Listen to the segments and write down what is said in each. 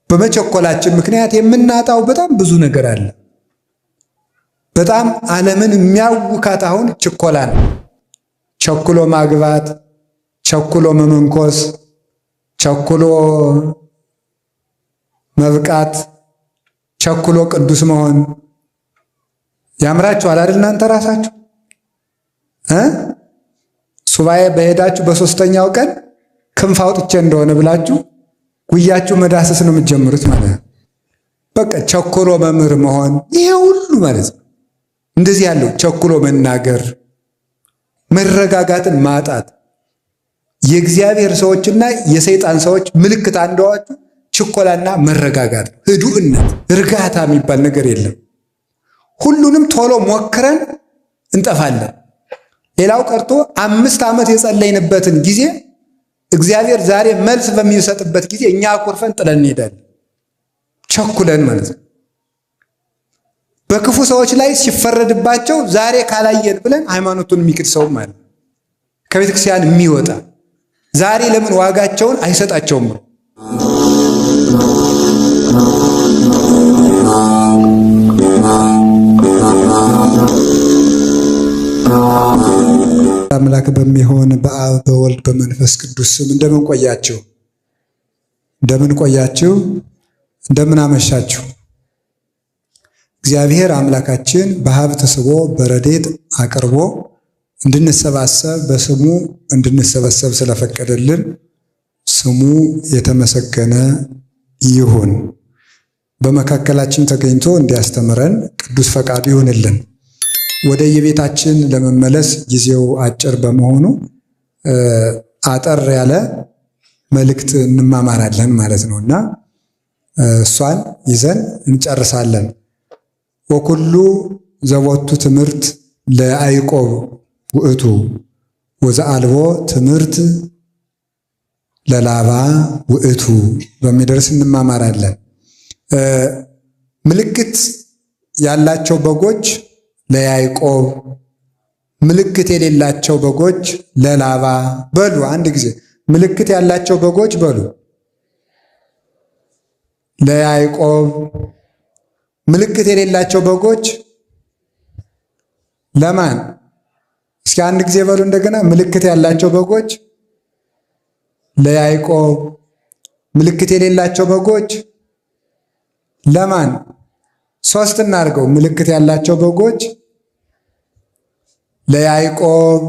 በመቸኮላችን ምክንያት የምናጣው በጣም ብዙ ነገር አለ። በጣም ዓለምን የሚያውካት አሁን ችኮላ ነው። ቸኩሎ ማግባት፣ ቸኩሎ መመንኮስ፣ ቸኩሎ መብቃት፣ ቸኩሎ ቅዱስ መሆን ያምራችኋል አይደል? እናንተ ራሳችሁ እ ሱባኤ በሄዳችሁ በሶስተኛው ቀን ክንፍ አውጥቼ እንደሆነ ብላችሁ ጉያችሁ መዳሰስ ነው የምትጀምሩት ማለት ነው። በቃ ቸኩሎ መምህር መሆን ይሄ ሁሉ ማለት ነው። እንደዚህ ያለው ቸኩሎ መናገር፣ መረጋጋትን ማጣት የእግዚአብሔር ሰዎችና የሰይጣን ሰዎች ምልክት አንደዋቹ ችኮላና መረጋጋት ነው። ህዱእነት፣ እርጋታ የሚባል ነገር የለም። ሁሉንም ቶሎ ሞክረን እንጠፋለን። ሌላው ቀርቶ 5 ዓመት የጸለይንበትን ጊዜ እግዚአብሔር ዛሬ መልስ በሚሰጥበት ጊዜ እኛ አኩርፈን ጥለን እንሄዳለን። ቸኩለን ማለት ነው። በክፉ ሰዎች ላይ ሲፈረድባቸው ዛሬ ካላየን ብለን ሃይማኖቱን የሚክድ ሰው ማለት ከቤተ ክርስቲያን የሚወጣ ዛሬ ለምን ዋጋቸውን አይሰጣቸውም ነው። አምላክ በሚሆን በአብ በወልድ በመንፈስ ቅዱስ ስም እንደምን ቆያችሁ? እንደምን ቆያችሁ? እንደምን አመሻችሁ? እግዚአብሔር አምላካችን በሀብት ስቦ በረድኤት አቅርቦ እንድንሰባሰብ በስሙ እንድንሰበሰብ ስለፈቀደልን ስሙ የተመሰገነ ይሁን። በመካከላችን ተገኝቶ እንዲያስተምረን ቅዱስ ፈቃዱ ይሁንልን። ወደ የቤታችን ለመመለስ ጊዜው አጭር በመሆኑ አጠር ያለ መልእክት እንማማራለን ማለት ነው እና እሷን ይዘን እንጨርሳለን። ወኩሉ ዘቦቱ ትምህርት ለያዕቆብ ውእቱ ወዘአልቦ ትምህርት ለላባ ውእቱ በሚደርስ እንማማራለን። ምልክት ያላቸው በጎች ለያዕቆብ፣ ምልክት የሌላቸው በጎች ለላባ በሉ። አንድ ጊዜ ምልክት ያላቸው በጎች በሉ ለያዕቆብ፣ ምልክት የሌላቸው በጎች ለማን? እስኪ አንድ ጊዜ በሉ እንደገና። ምልክት ያላቸው በጎች ለያዕቆብ፣ ምልክት የሌላቸው በጎች ለማን? ሶስት እናድርገው። ምልክት ያላቸው በጎች ለያዕቆብ፣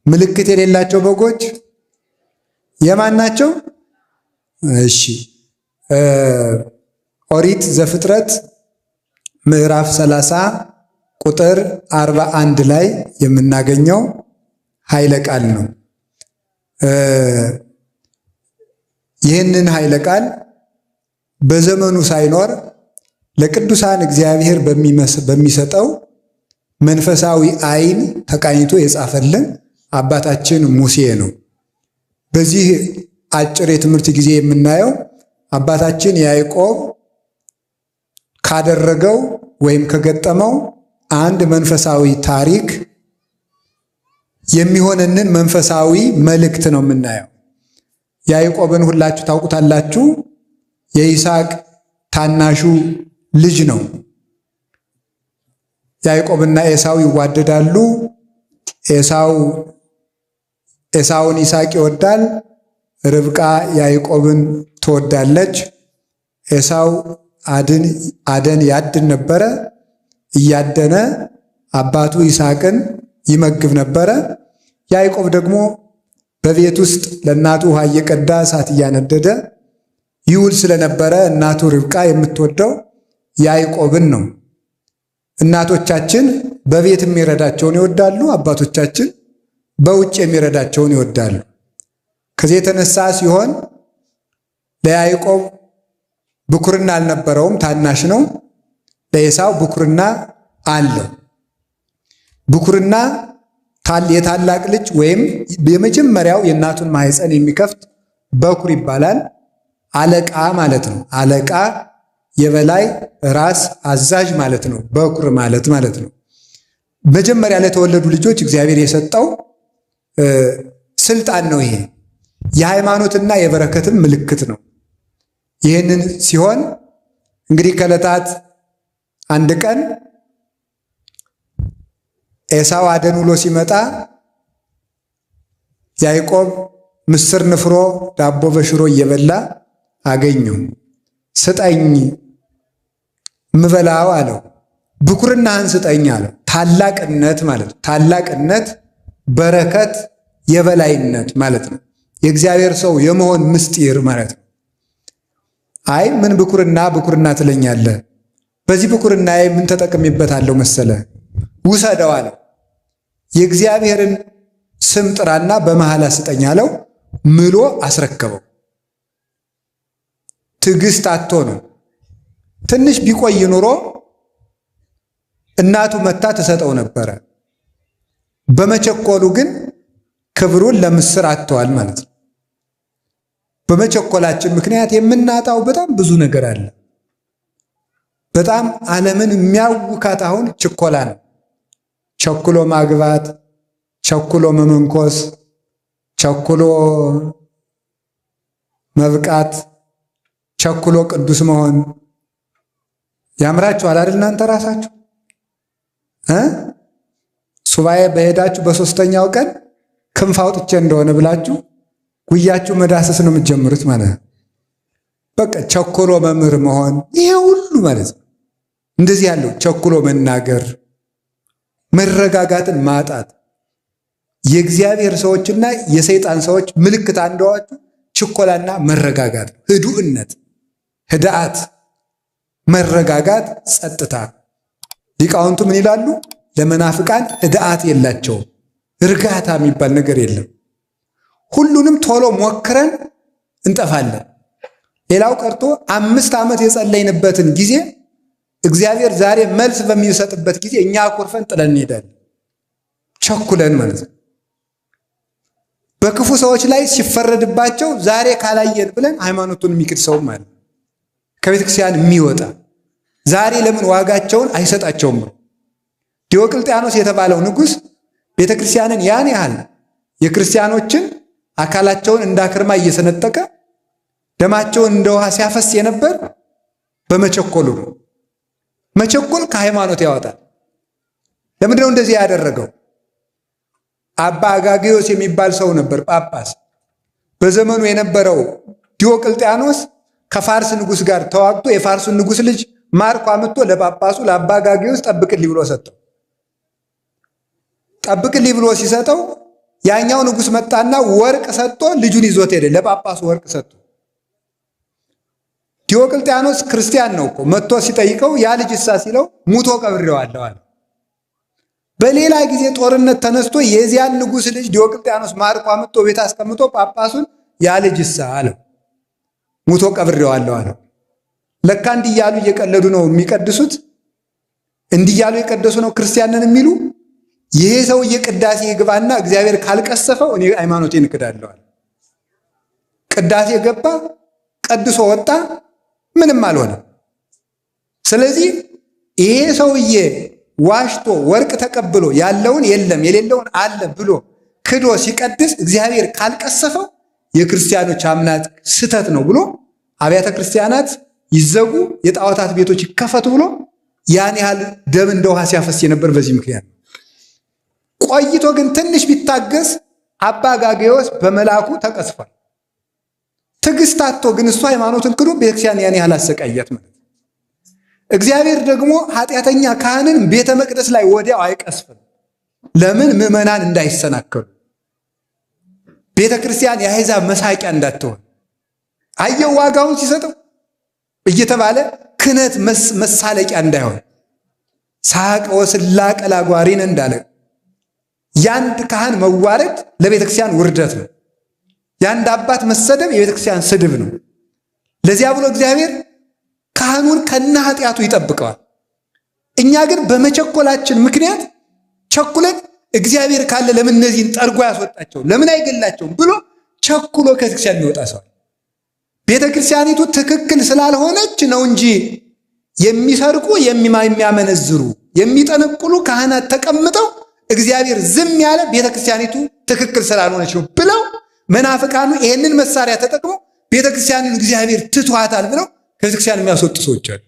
ምልክት የሌላቸው በጎች የማን ናቸው? እሺ ኦሪት ዘፍጥረት ምዕራፍ 30 ቁጥር 41 ላይ የምናገኘው ኃይለ ቃል ነው። ይህንን ኃይለ ቃል በዘመኑ ሳይኖር ለቅዱሳን እግዚአብሔር በሚሰጠው መንፈሳዊ ዓይን ተቃኝቶ የጻፈልን አባታችን ሙሴ ነው። በዚህ አጭር የትምህርት ጊዜ የምናየው አባታችን ያዕቆብ ካደረገው ወይም ከገጠመው አንድ መንፈሳዊ ታሪክ የሚሆነንን መንፈሳዊ መልእክት ነው የምናየው። ያዕቆብን ሁላችሁ ታውቁታላችሁ። የይስሐቅ ታናሹ ልጅ ነው። ያዕቆብና ኤሳው ይዋደዳሉ። ኤሳውን ይስሐቅ ይወዳል። ርብቃ ያዕቆብን ትወዳለች። ኤሳው አደን ያድን ነበረ። እያደነ አባቱ ይስሐቅን ይመግብ ነበረ። ያዕቆብ ደግሞ በቤት ውስጥ ለእናቱ ውሃ እየቀዳ እሳት እያነደደ ይውል ስለነበረ እናቱ ርብቃ የምትወደው ያዕቆብን ነው። እናቶቻችን በቤት የሚረዳቸውን ይወዳሉ፣ አባቶቻችን በውጭ የሚረዳቸውን ይወዳሉ። ከዚህ የተነሳ ሲሆን ለያዕቆብ ብኩርና አልነበረውም፣ ታናሽ ነው። ለኤሳው ብኩርና አለው። ብኩርና የታላቅ ልጅ ወይም የመጀመሪያው የእናቱን ማህፀን የሚከፍት በኩር ይባላል። አለቃ ማለት ነው። አለቃ፣ የበላይ ራስ፣ አዛዥ ማለት ነው። በኩር ማለት ማለት ነው። መጀመሪያ ለተወለዱ ልጆች እግዚአብሔር የሰጠው ስልጣን ነው። ይሄ የሃይማኖትና የበረከትም ምልክት ነው። ይህንን ሲሆን እንግዲህ ከዕለታት አንድ ቀን ኤሳው አደን ውሎ ሲመጣ ያዕቆብ ምስር ንፍሮ ዳቦ በሽሮ እየበላ አገኘው። ስጠኝ ምበላው አለው። ብኩርናህን ስጠኝ አለው። ታላቅነት ማለት ነው። ታላቅነት፣ በረከት፣ የበላይነት ማለት ነው። የእግዚአብሔር ሰው የመሆን ምስጢር ማለት ነው። አይ ምን ብኩርና ብኩርና ትለኛለህ? በዚህ ብኩርናዬ ምን ተጠቅሜበታለሁ መሰለ? ውሰደው አለው። የእግዚአብሔርን ስም ጥራና በመሐላ ስጠኝ አለው። ምሎ አስረከበው። ትዕግስት አጥቶ ነው። ትንሽ ቢቆይ ኑሮ እናቱ መታ ትሰጠው ነበረ። በመቸኮሉ ግን ክብሩን ለምስር አጥተዋል ማለት ነው። በመቸኮላችን ምክንያት የምናጣው በጣም ብዙ ነገር አለ። በጣም ዓለምን የሚያውካት አሁን ችኮላ ነው። ቸኩሎ ማግባት፣ ቸኩሎ መመንኮስ፣ ቸኩሎ መብቃት፣ ቸኩሎ ቅዱስ መሆን ያምራችኋል አይደል? እናንተ ራሳችሁ እ ሱባኤ በሄዳችሁ በሶስተኛው ቀን ክንፍ አውጥቼ እንደሆነ ብላችሁ ጉያችሁ መዳሰስ ነው የምትጀምሩት ማለት ነው። በቃ ቸኩሎ መምህር መሆን ይሄ ሁሉ ማለት ነው። እንደዚህ ያለው ቸኩሎ መናገር፣ መረጋጋትን ማጣት የእግዚአብሔር ሰዎችና የሰይጣን ሰዎች ምልክት አንደዋቹ ችኮላና መረጋጋት፣ ህዱእነት፣ ህድአት፣ መረጋጋት፣ ጸጥታ። ሊቃውንቱ ምን ይላሉ? ለመናፍቃን ህድአት የላቸውም፣ እርጋታ የሚባል ነገር የለም። ሁሉንም ቶሎ ሞክረን እንጠፋለን። ሌላው ቀርቶ 5 ዓመት የጸለይንበትን ጊዜ እግዚአብሔር ዛሬ መልስ በሚሰጥበት ጊዜ እኛ አኩርፈን ጥለን እንሄዳለን። ቸኩለን ማለት ነው። በክፉ ሰዎች ላይ ሲፈረድባቸው ዛሬ ካላየን ብለን ሃይማኖቱን የሚክድ ሰውም አለ። ከቤተ ክርስቲያን የሚወጣ ዛሬ ለምን ዋጋቸውን አይሰጣቸውም ነው። ዲዮቅልጥያኖስ የተባለው ንጉሥ ቤተ ክርስቲያንን ያን ያህል የክርስቲያኖችን አካላቸውን እንዳክርማ እየሰነጠቀ ደማቸውን እንደ ውሃ ሲያፈስ የነበር በመቸኮሉ ነው። መቸኮል ከሃይማኖት ያወጣል። ለምንድነው እንደዚህ ያደረገው? አባ አጋጊዮስ የሚባል ሰው ነበር፣ ጳጳስ። በዘመኑ የነበረው ዲዮቅልጥያኖስ ከፋርስ ንጉሥ ጋር ተዋግቶ የፋርሱን ንጉሥ ልጅ ማርኮ አምጥቶ ለጳጳሱ ለአባ አጋጊዮስ ጠብቅልኝ ብሎ ሰጠው። ጠብቅልኝ ብሎ ሲሰጠው ያኛው ንጉሥ መጣና ወርቅ ሰጥቶ ልጁን ይዞት ሄደ። ለጳጳሱ ወርቅ ሰጥቶ ዲዮቅልጥያኖስ ክርስቲያን ነው እኮ መጥቶ ሲጠይቀው ያ ልጅ እሳ ሲለው ሙቶ ቀብሬዋለሁ አለ። በሌላ ጊዜ ጦርነት ተነስቶ የዚያን ንጉሥ ልጅ ዲዮቅልጥያኖስ ማርኮ አምጥቶ ቤት አስቀምጦ ጳጳሱን ያ ልጅ እሳ አለው። ሙቶ ቀብሬዋለሁ አለው። ለካ እንዲህ እያሉ እየቀለዱ ነው የሚቀድሱት፣ እንዲህ እያሉ የቀደሱ ነው ክርስቲያንን የሚሉ። ይሄ ሰውዬ ቅዳሴ ይግባና እግዚአብሔር ካልቀሰፈው እኔ ሃይማኖቴን እክዳለሁ አለ። ቅዳሴ ገባ፣ ቀድሶ ወጣ፣ ምንም አልሆነም። ስለዚህ ይሄ ሰውዬ ዋሽቶ ወርቅ ተቀብሎ ያለውን የለም የሌለውን አለ ብሎ ክዶ ሲቀድስ እግዚአብሔር ካልቀሰፈው የክርስቲያኖች አምናት ስተት ነው ብሎ አብያተ ክርስቲያናት ይዘጉ፣ የጣዖታት ቤቶች ይከፈቱ ብሎ ያን ያህል ደም እንደ ውሃ ሲያፈስ የነበር በዚህ ምክንያት ነው። ቆይቶ ግን ትንሽ ቢታገስ አባ ጋጌዎስ በመልአኩ ተቀስፏል። ትዕግስት አጥቶ ግን እሱ ሃይማኖትን ክዶ ቤተክርስቲያን ያን ያህል አሰቃያት ማለት ነው። እግዚአብሔር ደግሞ ኃጢአተኛ ካህንን ቤተ መቅደስ ላይ ወዲያው አይቀስፍም። ለምን? ምዕመናን እንዳይሰናከሉ፣ ቤተ ክርስቲያን የአሕዛብ መሳቂያ እንዳትሆን። አየው ዋጋውን ሲሰጠው እየተባለ ክህነት መሳለቂያ እንዳይሆን ሳቀ ወስላቀ ላጓሪን እንዳለ የአንድ ካህን መዋረድ ለቤተ ክርስቲያን ውርደት ነው። የአንድ አባት መሰደብ የቤተ ክርስቲያን ስድብ ነው። ለዚያ ብሎ እግዚአብሔር ካህኑን ከነ ኃጢአቱ ይጠብቀዋል። እኛ ግን በመቸኮላችን ምክንያት ቸኩለን እግዚአብሔር ካለ ለምን እነዚህን ጠርጎ ያስወጣቸው ለምን አይገላቸውም ብሎ ቸኩሎ ከቤተክርስቲያን የሚወጣ ሰዋል። ቤተ ክርስቲያኒቱ ትክክል ስላልሆነች ነው እንጂ የሚሰርቁ የሚያመነዝሩ፣ የሚጠነቁሉ ካህናት ተቀምጠው እግዚአብሔር ዝም ያለ ቤተ ክርስቲያኒቱ ትክክል ስላልሆነች ነው ብለው መናፍቃኑ ይህንን መሳሪያ ተጠቅመው ቤተክርስቲያንን እግዚአብሔር ትቷታል ብለው ከቤተክርስቲያን የሚያስወጡ ሰዎች አሉ።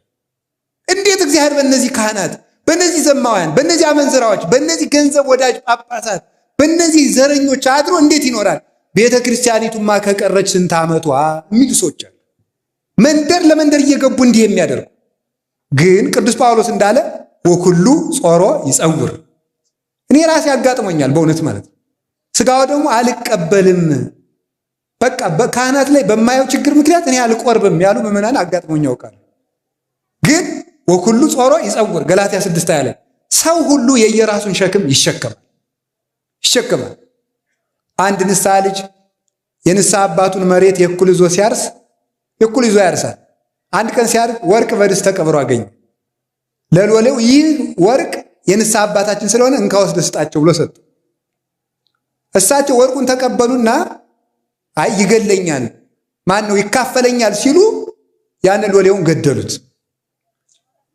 እንዴት እግዚአብሔር በእነዚህ ካህናት፣ በእነዚህ ዘማውያን፣ በእነዚህ አመንዝራዎች፣ በእነዚህ ገንዘብ ወዳጅ ጳጳሳት፣ በእነዚህ ዘረኞች አድሮ እንዴት ይኖራል? ቤተ ክርስቲያኒቱማ ከቀረች ስንት ዓመቷ የሚሉ ሰዎች አሉ። መንደር ለመንደር እየገቡ እንዲህ የሚያደርጉ ግን ቅዱስ ጳውሎስ እንዳለ ወኩሉ ጾሮ ይጸውር። እኔ ራሴ ያጋጥሞኛል በእውነት ማለት ነው። ስጋው ደግሞ አልቀበልም በቃ በካህናት ላይ በማየው ችግር ምክንያት እኔ አልቆርብም ያሉ ምዕመናን አጋጥሞኝ ያውቃል። ግን ወኩሉ ጾሮ ይጸውር ገላትያ 6 ያለ ሰው ሁሉ የየራሱን ሸክም ይሸከማል ይሸከማል። አንድ ንስሐ ልጅ የንስሐ አባቱን መሬት የእኩል ይዞ ሲያርስ የእኩል ይዞ ያርሳል። አንድ ቀን ሲያርስ ወርቅ በድስት ተቀብሮ አገኘ። ለሎሌው ይህ ወርቅ የንስሐ አባታችን ስለሆነ እንካ ወስደህ ስጣቸው ብሎ ሰጡ። እሳቸው ወርቁን ተቀበሉና አይ ይገለኛል፣ ማን ነው ይካፈለኛል ሲሉ ያንን ሎሌውን ገደሉት።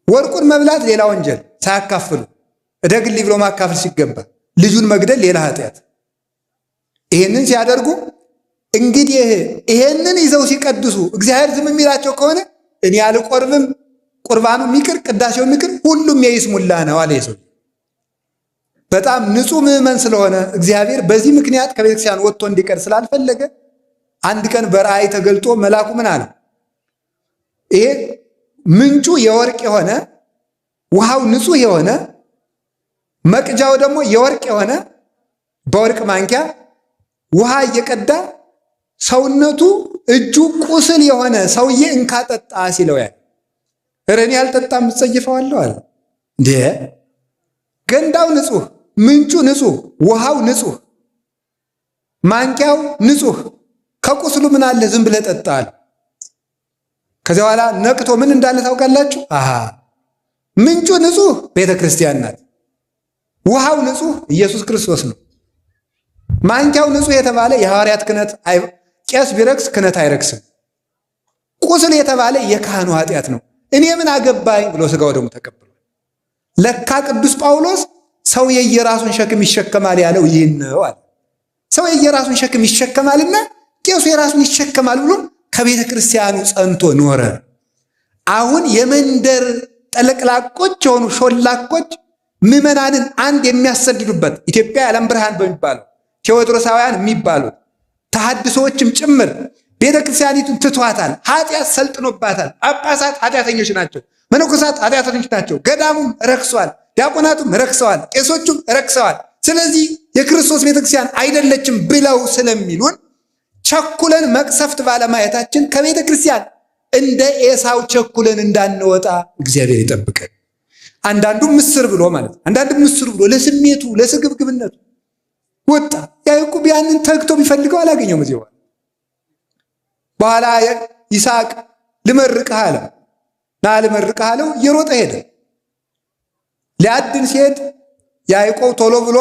ወርቁን መብላት ሌላ ወንጀል ሳያካፍሉ እደግልኝ ብሎ ማካፈል ሲገባ ልጁን መግደል ሌላ ኃጢአት። ይሄንን ሲያደርጉ እንግዲህ ይሄንን ይዘው ሲቀድሱ እግዚአብሔር ዝም የሚላቸው ከሆነ እኔ አልቆርብም፣ ቁርባኑ ይቅር፣ ቅዳሴው ይቅር፣ ሁሉም የይስሙላ ነው አለ የሰው። በጣም ንጹሕ ምዕመን ስለሆነ እግዚአብሔር በዚህ ምክንያት ከቤተክርስቲያን ወጥቶ እንዲቀር ስላልፈለገ አንድ ቀን በራእይ ተገልጦ መልአኩ ምን አለ? ይሄ ምንጩ የወርቅ የሆነ ውሃው ንጹሕ የሆነ መቅጃው ደግሞ የወርቅ የሆነ በወርቅ ማንኪያ ውሃ እየቀዳ ሰውነቱ እጁ ቁስል የሆነ ሰውዬ እንካ ጠጣ ሲለው ያ ኧረ እኔ አልጠጣም እጸይፈዋለሁ አለ። እንዴ ገንዳው ንጹሕ፣ ምንጩ ንጹሕ፣ ውሃው ንጹሕ፣ ማንኪያው ንጹሕ፣ ከቁስሉ ምን አለ ዝም ብለህ ጠጣ አለ። ከዚያ በኋላ ነቅቶ ምን እንዳለ ታውቃላችሁ? አሃ ምንጩ ንጹሕ ቤተ ክርስቲያን ናት። ውሃው ንጹሕ ኢየሱስ ክርስቶስ ነው። ማንኪያው ንጹሕ የተባለ የሐዋርያት ክህነት ቄስ ቢረክስ ክህነት አይረክስም። ቁስል የተባለ የካህኑ ኃጢአት ነው። እኔ ምን አገባኝ ብሎ ስጋው ደግሞ ተቀብሏል። ለካ ቅዱስ ጳውሎስ ሰው የየራሱን ሸክም ይሸከማል ያለው ይህን ነው አለ። ሰው የየራሱን ሸክም ይሸከማልና ቄሱ የራሱን ይሸከማል ብሎ ከቤተ ክርስቲያኑ ጸንቶ ኖረ። አሁን የመንደር ጠለቅላቆች የሆኑ ሾላኮች ምዕመናንን አንድ የሚያሰድዱበት ኢትዮጵያ የዓለም ብርሃን በሚባለው ቴዎድሮሳውያን የሚባሉት ተሐድሶዎችም ጭምር ቤተ ክርስቲያኒቱን ትቷታል። ኃጢአት ሰልጥኖባታል። ጳጳሳት ኃጢአተኞች ናቸው። መነኮሳት ኃጢአተኞች ናቸው። ገዳሙም ረክሷል። ዲያቆናቱም ረክሰዋል። ቄሶቹም ረክሰዋል። ስለዚህ የክርስቶስ ቤተክርስቲያን አይደለችም ብለው ስለሚሉን ቸኩለን መቅሰፍት ባለማየታችን ከቤተ ክርስቲያን እንደ ኤሳው ቸኩለን እንዳንወጣ እግዚአብሔር ይጠብቀን። አንዳንዱ ምስር ብሎ ማለት አንዳንዱ ምስር ብሎ ለስሜቱ ለስግብግብነቱ ወጣ። ያዕቆብ ያንን ተግቶ ቢፈልገው አላገኘውም። እዚህ በኋላ ይስሐቅ ልመርቅህ አለው። ና ልመርቅህ አለው። እየሮጠ ሄደ። ሊያድን ሲሄድ ያዕቆብ ቶሎ ብሎ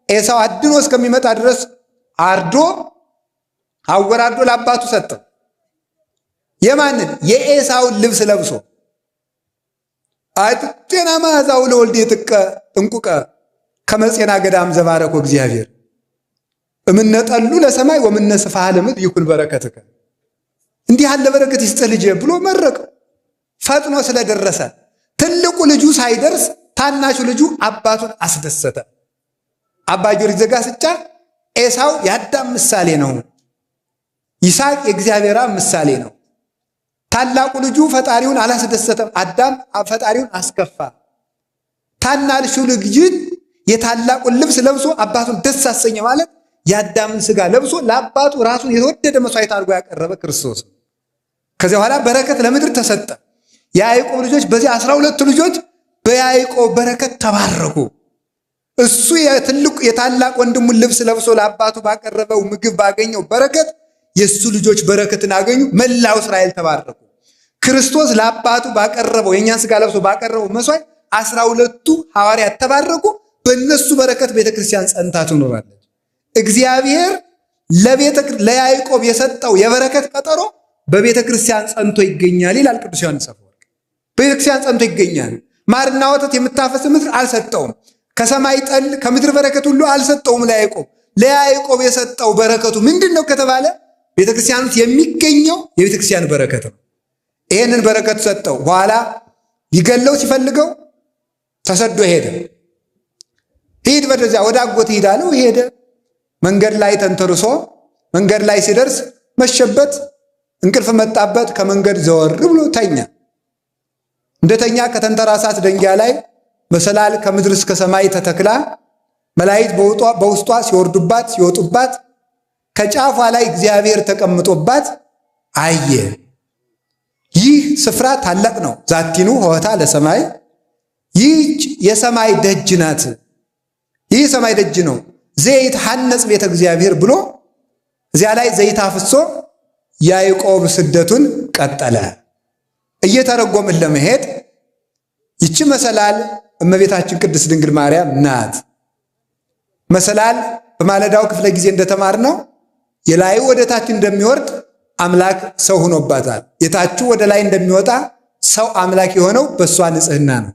ኤሳው አድኖ እስከሚመጣ ድረስ አርዶ አወራርዶ ለአባቱ ሰጠው። የማንን የኤሳውን ልብስ ለብሶ ጤና መዓዛው ለወልድ የጥቀ ጥንቁቀ ከመጼና ገዳም ዘባረኮ እግዚአብሔር እምነ ጠሉ ለሰማይ ወምነ ስፍሐ ለምድር ይኩን በረከትከ እንዲህ ያለ በረከት ይስጥህ ልጄ ብሎ መረቀው። ፈጥኖ ስለደረሰ ትልቁ ልጁ ሳይደርስ ታናሹ ልጁ አባቱን አስደሰተ። አባ ጊዮርጊስ ዘጋስጫ ኤሳው የአዳም ምሳሌ ነው፣ ይስሐቅ የእግዚአብሔር አብ ምሳሌ ነው። ታላቁ ልጁ ፈጣሪውን አላስደሰተም። አዳም ፈጣሪውን አስከፋ። ታናሹ ልጅ ግን የታላቁን ልብስ ለብሶ አባቱን ደስ አሰኘ ማለት የአዳምን ስጋ ለብሶ ለአባቱ ራሱን የተወደደ መስዋዕት አድርጎ ያቀረበ ክርስቶስ። ከዚያ በኋላ በረከት ለምድር ተሰጠ። የያዕቆብ ልጆች በዚህ 12ቱ ልጆች በያዕቆብ በረከት ተባረኩ። እሱ የትልቁ የታላቅ ወንድሙን ልብስ ለብሶ ለአባቱ ባቀረበው ምግብ ባገኘው በረከት የእሱ ልጆች በረከትን አገኙ። መላው እስራኤል ተባረኩ። ክርስቶስ ለአባቱ ባቀረበው የእኛን ስጋ ለብሶ ባቀረበው መስዋዕት 12ቱ ሐዋርያት ተባረኩ። በእነሱ በረከት ቤተክርስቲያን ጸንታ ትኖራለች። እግዚአብሔር ለያዕቆብ የሰጠው የበረከት ቀጠሮ በቤተ ክርስቲያን ጸንቶ ይገኛል ይላል ቅዱስ ዮሐንስ አፈወርቅ። በቤተ ክርስቲያን ጸንቶ ይገኛል። ማርና ወተት የምታፈስ ምድር አልሰጠውም። ከሰማይ ጠል ከምድር በረከት ሁሉ አልሰጠውም ለያዕቆብ። ለያዕቆብ የሰጠው በረከቱ ምንድን ነው ከተባለ ቤተክርስቲያን ውስጥ የሚገኘው የቤተክርስቲያን በረከት ነው። ይሄንን በረከት ሰጠው። በኋላ ሊገለው ሲፈልገው ተሰዶ ሄደ። ሂድ ወደዚያ ወደ አጎት ሂድ አለው። ሄደ። መንገድ ላይ ተንተርሶ መንገድ ላይ ሲደርስ መሸበት፣ እንቅልፍ መጣበት። ከመንገድ ዘወር ብሎ ተኛ። እንደተኛ ከተንተራሳት ደንጊያ ላይ መሰላል ከምድር እስከ ሰማይ ተተክላ መላእክት በውስጧ ሲወርዱባት ሲወጡባት ከጫፏ ላይ እግዚአብሔር ተቀምጦባት አየ። ይህ ስፍራ ታላቅ ነው። ዛቲኑ ሆታ ለሰማይ ይህች የሰማይ ደጅ ናት። ይህ የሰማይ ደጅ ነው። ዘይት ሐነጽ ቤተ እግዚአብሔር ብሎ እዚያ ላይ ዘይት አፍሶ ያዕቆብ ስደቱን ቀጠለ። እየተረጎምን ለመሄድ ይቺ መሰላል እመቤታችን ቅድስት ድንግል ማርያም ናት። መሰላል በማለዳው ክፍለ ጊዜ እንደተማርነው የላዩ ወደ ታች እንደሚወርድ አምላክ ሰው ሆኖባታል። የታቹ ወደ ላይ እንደሚወጣ ሰው አምላክ የሆነው በእሷ ንጽህና ነው።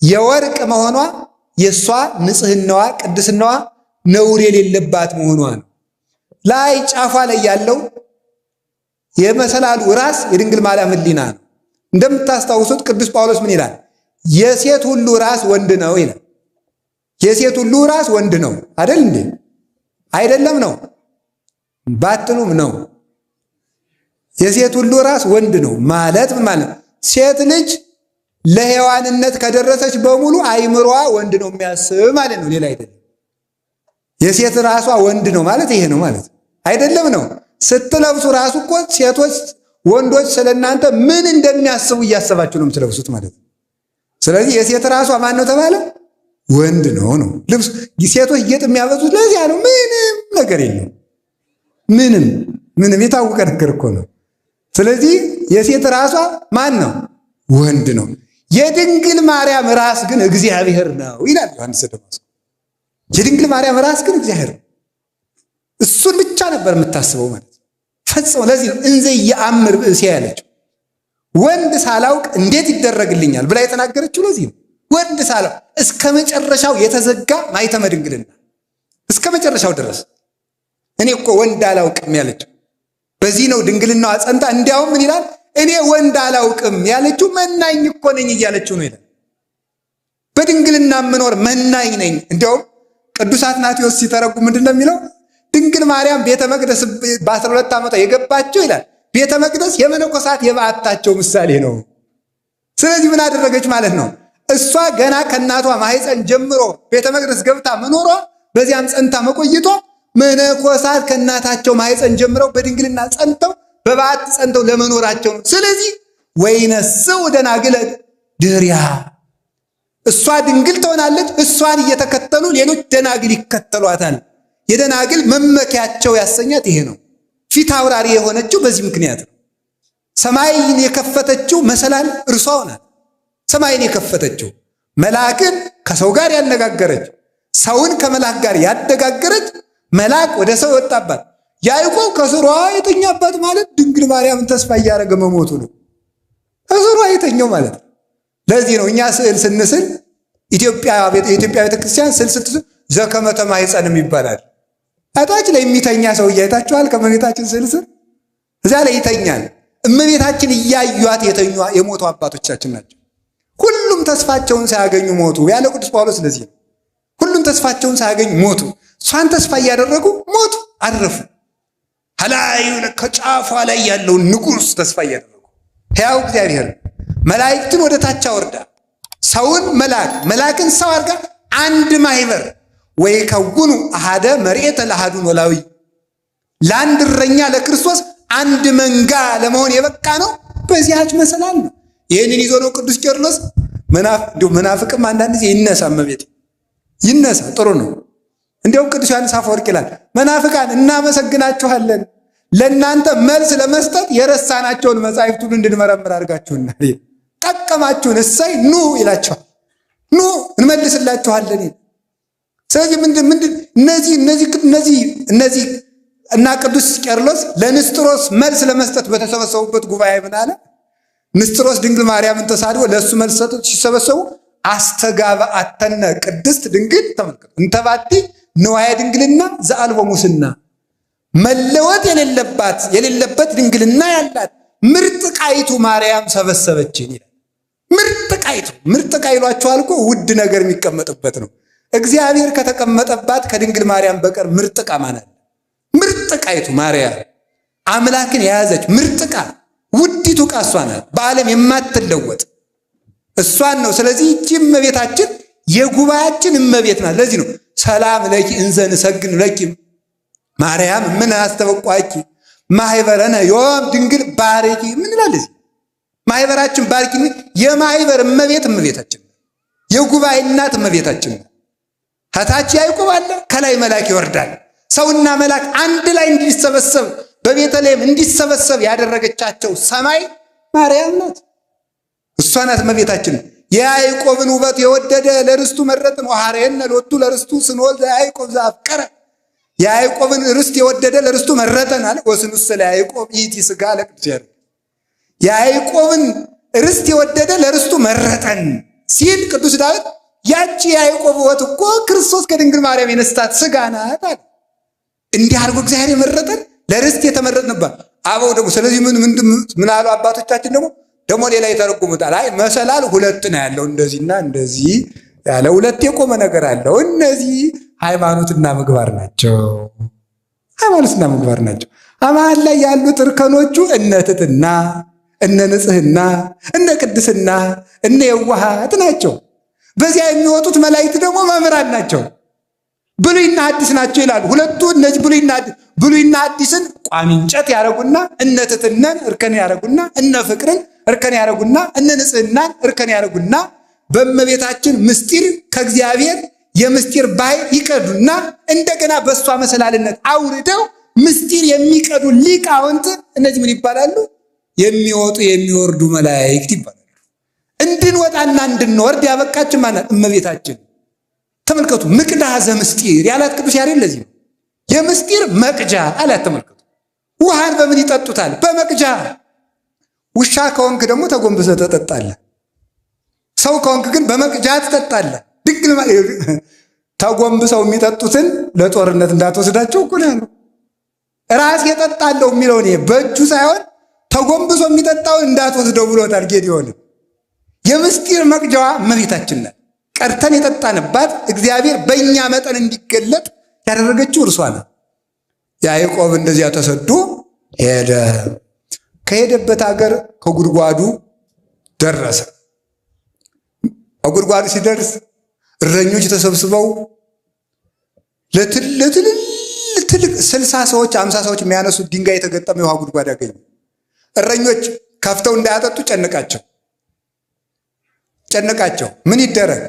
የወርቅ መሆኗ የእሷ ንጽህናዋ፣ ቅድስናዋ ነውር የሌለባት መሆኗ ነው። ላይ ጫፏ ላይ ያለው የመሰላሉ ራስ የድንግል ማርያም ሕሊና ነው። እንደምታስታውሱት ቅዱስ ጳውሎስ ምን ይላል? የሴት ሁሉ ራስ ወንድ ነው ይላል። የሴት ሁሉ ራስ ወንድ ነው አይደል እንዴ? አይደለም ነው ባትሉም ነው። የሴት ሁሉ ራስ ወንድ ነው ማለት ምን ማለት? ሴት ልጅ ለሔዋንነት ከደረሰች በሙሉ አይምሯ ወንድ ነው የሚያስብ ማለት ነው፣ ሌላ አይደለም። የሴት ራሷ ወንድ ነው ማለት ይሄ ነው ማለት አይደለም ነው። ስትለብሱ ራሱ እኮ ሴቶች ወንዶች ስለእናንተ ምን እንደሚያስቡ እያሰባችሁ ነው የምትለብሱት ማለት ነው። ስለዚህ የሴት ራሷ ማን ነው ተባለ? ወንድ ነው ነው። ልብስ ሴቶች ጌጥ የሚያበዙት ለዚያ ነው። ምንም ነገር የለም። ምንም ምንም የታወቀ ነገር እኮ ነው። ስለዚህ የሴት ራሷ ማን ነው? ወንድ ነው። የድንግል ማርያም ራስ ግን እግዚአብሔር ነው ይላል ዮሐንስ ዘደማስቆ። የድንግል ማርያም ራስ ግን እግዚአብሔር ነው። እሱን ብቻ ነበር የምታስበው ማለት ነው ፈጽሞ። ለዚህ ነው እንዘ የአምር ብእሴ ያለችው። ወንድ ሳላውቅ እንዴት ይደረግልኛል ብላ የተናገረችው ለዚህ ነው። ወንድ ሳላውቅ እስከ መጨረሻው የተዘጋ ማኅተመ ድንግልና እስከ መጨረሻው ድረስ እኔ እኮ ወንድ አላውቅም ያለችው በዚህ ነው። ድንግልናዋ ጸንታ፣ እንዲያውም ምን ይላል? እኔ ወንድ አላውቅም ያለችው መናኝ እኮ ነኝ እያለችው ነው ይላል። በድንግልና የምኖር መናኝ ነኝ። እንዲያውም ቅዱስ አትናቴዎስ ሲተረጉም ምንድን ነው የሚለው? ድንግል ማርያም ቤተ መቅደስ በ12 ዓመቷ የገባቸው ይላል ቤተ መቅደስ የመነኮሳት የበዓታቸው ምሳሌ ነው። ስለዚህ ምን አደረገች ማለት ነው? እሷ ገና ከእናቷ ማህፀን ጀምሮ ቤተ መቅደስ ገብታ መኖሯ በዚያም ጸንታ መቆይቷ መነኮሳት ከእናታቸው ማህፀን ጀምረው በድንግልና ጸንተው በበዓት ጸንተው ለመኖራቸው ነው። ስለዚህ ወይነስው ደናግለ ድሪያ እሷ ድንግል ትሆናለች። እሷን እየተከተሉ ሌሎች ደናግል ይከተሏታል። የደናግል መመኪያቸው ያሰኛት ይሄ ነው። ፊት አውራሪ የሆነችው በዚህ ምክንያት ነው። ሰማይን የከፈተችው መሰላል እርሷ ናት። ሰማይን የከፈተችው መልአክን ከሰው ጋር ያነጋገረች፣ ሰውን ከመልአክ ጋር ያደጋገረች፣ መልአክ ወደ ሰው የወጣባት ያዕቆብ ከስሯ የተኛባት ማለት ድንግል ማርያምን ተስፋ እያደረገ መሞቱ ነው። ከስሯ የተኛው ማለት ነው። ለዚህ ነው እኛ ስዕል ስንስል የኢትዮጵያ ቤተክርስቲያን ስዕል ስትስል ዘከመ ተማኅፀንም ይባላል። እታች ላይ የሚተኛ ሰው እያይታችኋል። ከእመቤታችን ስዕል ስር እዚያ ላይ ይተኛል። እመቤታችን እያዩት የተኙ የሞቱ አባቶቻችን ናቸው። ሁሉም ተስፋቸውን ሳያገኙ ሞቱ ያለ ቅዱስ ጳውሎስ ለዚህ ነው። ሁሉም ተስፋቸውን ሳያገኙ ሞቱ። እሷን ተስፋ እያደረጉ ሞቱ፣ አረፉ። ከላዩ ከጫፏ ላይ ያለውን ንጉሥ ተስፋ እያደረጉ ሕያው እግዚአብሔር መላእክትን ወደ ታች አወርዳ ሰውን መልአክ መልአክን ሰው አድርጋ አንድ ማህበር ወይ ከውኑ አሃደ መርኤተ ለአሃዱ ኖላዊ ለአንድ እረኛ ለክርስቶስ አንድ መንጋ ለመሆን የበቃ ነው በዚያች መሰላል ነው። ይህንን ይዞ ነው ቅዱስ ቄርሎስ መናፍቅም አንዳንድ ጊዜ ይነሳ፣ እመቤቴ ይነሳ፣ ጥሩ ነው። እንዲያውም ቅዱስ ዮሐንስ አፈወርቅ ይላል መናፍቃን እናመሰግናችኋለን፣ ለእናንተ መልስ ለመስጠት የረሳናቸውን መጻሕፍት ሁሉ እንድንመረምር አድርጋችሁናል። ጠቀማችሁን፣ እሰይ ኑ ይላቸዋል። ኑ እንመልስላችኋለን። ስለዚህ ምንድን ምንድን እነዚህ እነዚህ እነዚህ እነዚህ እና ቅዱስ ቄርሎስ ለንስጥሮስ መልስ ለመስጠት በተሰበሰቡበት ጉባኤ ምን አለ? ንስጥሮስ ድንግል ማርያምን ተሳድቦ ለእሱ መልስ ሰጡት። ሲሰበሰቡ አስተጋባአተነ ቅድስት ድንግል ተመልከቱ፣ እንተባቲ ንዋየ ድንግልና ዘአልቦ ሙስና፣ መለወጥ የሌለባት የሌለበት ድንግልና ያላት ምርጥ ዕቃይቱ ማርያም ሰበሰበችን ይላል። ምርጥ ዕቃይቱ፣ ምርጥ ዕቃ ይሏቸዋል እኮ ውድ ነገር የሚቀመጥበት ነው። እግዚአብሔር ከተቀመጠባት ከድንግል ማርያም በቀር ምርጥ ዕቃ ማን አለ? ምርጥ ዕቃይቱ ማርያም አምላክን የያዘች ምርጥ ዕቃ፣ ውዲቱ ዕቃ እሷ ናት። በዓለም የማትለወጥ እሷን ነው። ስለዚህ ይህቺ እመቤታችን የጉባኤያችን እመቤት ናት። ለዚህ ነው ሰላም ለኪ እንዘ ንሰግድ ለኪ ማርያም ምን አስተበቋኪ ማህበረነ ዮም ድንግል ባርኪ ምን ይላል እዚህ ማህበራችን ባርኪ። የማህበር እመቤት እመቤታችን፣ የጉባኤ እናት እመቤታችን። ከታች ያዕቆብ አለ፣ ከላይ መልአክ ይወርዳል። ሰውና መልአክ አንድ ላይ እንዲሰበሰብ በቤተልሔም እንዲሰበሰብ ያደረገቻቸው ሰማይ ማርያም ናት። እሷ ናት እመቤታችን። የያዕቆብን ውበት የወደደ ለርስቱ መረጥን። ወሐረየነ ሎቱ ለርስቱ ስንወልድ ያዕቆብ ዘአፍቀረ፣ የያዕቆብን ርስት የወደደ ለርስቱ መረጠን አለ። ወስኑሰ ለያዕቆብ ይእቲ ሥጋ ለቅዱስ ያሬድ፣ የያዕቆብን ርስት የወደደ ለርስቱ መረጠን ሲል ቅዱስ ዳዊት ያቺ የያዕቆብ ውበት እኮ ክርስቶስ ከድንግል ማርያም የነስታት ሥጋ ናት አለ። እንዲህ አድርጎ እግዚአብሔር የመረጠን ለርስት የተመረጥንባት አበው ደግሞ ስለዚህ ምን ምን ምን አሉ አባቶቻችን ደግሞ ሌላ ይተረጉሙታል። አይ መሰላል ሁለት ነው ያለው፣ እንደዚህና እንደዚህ ያለ ሁለት የቆመ ነገር አለው። እነዚህ ሃይማኖትና ምግባር ናቸው። ሃይማኖትና ምግባር ናቸው። አማን ላይ ያሉት እርከኖቹ እነ ትሕትና፣ እነ ንጽህና፣ እነ ቅድስና፣ እነ የዋሃት ናቸው። በዚያ የሚወጡት መላእክት ደግሞ መምህራን ናቸው። ብሉይና አዲስ ናቸው ይላሉ። ሁለቱ እነዚህ ብሉይና አዲስን ቋሚ እንጨት ያደረጉና እነ ትሕትናን እርከን ያደረጉና እነ ፍቅርን እርከን ያደረጉና እነ ንጽህናን እርከን ያደረጉና በእመቤታችን ምስጢር ከእግዚአብሔር የምስጢር ባሕር ይቀዱና እንደገና በእሷ መሰላልነት አውርደው ምስጢር የሚቀዱ ሊቃውንት እነዚህ ምን ይባላሉ? የሚወጡ የሚወርዱ መላእክት ይባላሉ። እንድንወጣና እንድንወርድ ያበቃችን ማናት? እመቤታችን። ተመልከቱ፣ ምቅዳ ዘምስጢር ያላት ቅዱስ ያሬድ ለዚህ ነው። የምስጢር መቅጃ አላት። ተመልከቱ፣ ውሃን በምን ይጠጡታል? በመቅጃ። ውሻ ከሆንክ ደግሞ ተጎንብሰህ ትጠጣለህ። ሰው ከሆንክ ግን በመቅጃ ትጠጣለህ። ድንግል ተጎንብሰው የሚጠጡትን ለጦርነት እንዳትወስዳቸው እኮ ነው ያለው። ራስ የጠጣለሁ የሚለውን ይሄ በእጁ ሳይሆን ተጎንብሶ የሚጠጣውን እንዳትወስደው ብሎታል ጌዲዮን። የምስጢር መቅጃዋ እመቤታችን ናት። ቀርተን የጠጣንባት እግዚአብሔር በእኛ መጠን እንዲገለጥ ያደረገችው እርሷ ናት። ያዕቆብ እንደዚያ ተሰዶ ሄደ። ከሄደበት ሀገር ከጉድጓዱ ደረሰ። ከጉድጓዱ ሲደርስ እረኞች ተሰብስበው ለትልልቅ 60 ሰዎች 50 ሰዎች የሚያነሱት ድንጋይ የተገጠመ የውሃ ጉድጓድ ያገኙ። እረኞች ከፍተው እንዳያጠጡ ጨነቃቸው ጨነቃቸው። ምን ይደረግ?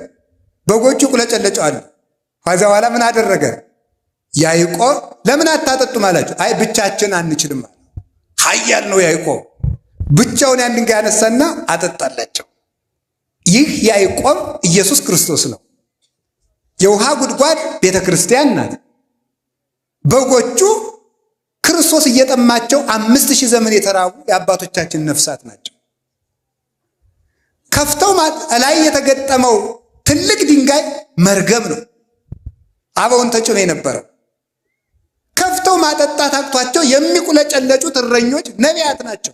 በጎቹ ቁለጨለጨዋል። ከዛ በኋላ ምን አደረገ ያዕቆብ? ለምን አታጠጡም አላቸው። አይ ብቻችን አንችልም አለ። ኃያል ነው ያዕቆብ። ብቻውን ያን ድንጋይ ያነሳና አጠጣላቸው። ይህ ያዕቆብ ኢየሱስ ክርስቶስ ነው። የውሃ ጉድጓድ ቤተ ክርስቲያን ናት። በጎቹ ክርስቶስ እየጠማቸው 5000 ዘመን የተራቡ የአባቶቻችን ነፍሳት ናቸው። ከፍተው ላይ የተገጠመው ትልቅ ድንጋይ መርገም ነው። አበውን ተጭኖ የነበረው ከፍተው ማጠጣት አቅቷቸው የሚቁለጨለጩት እረኞች ነቢያት ናቸው።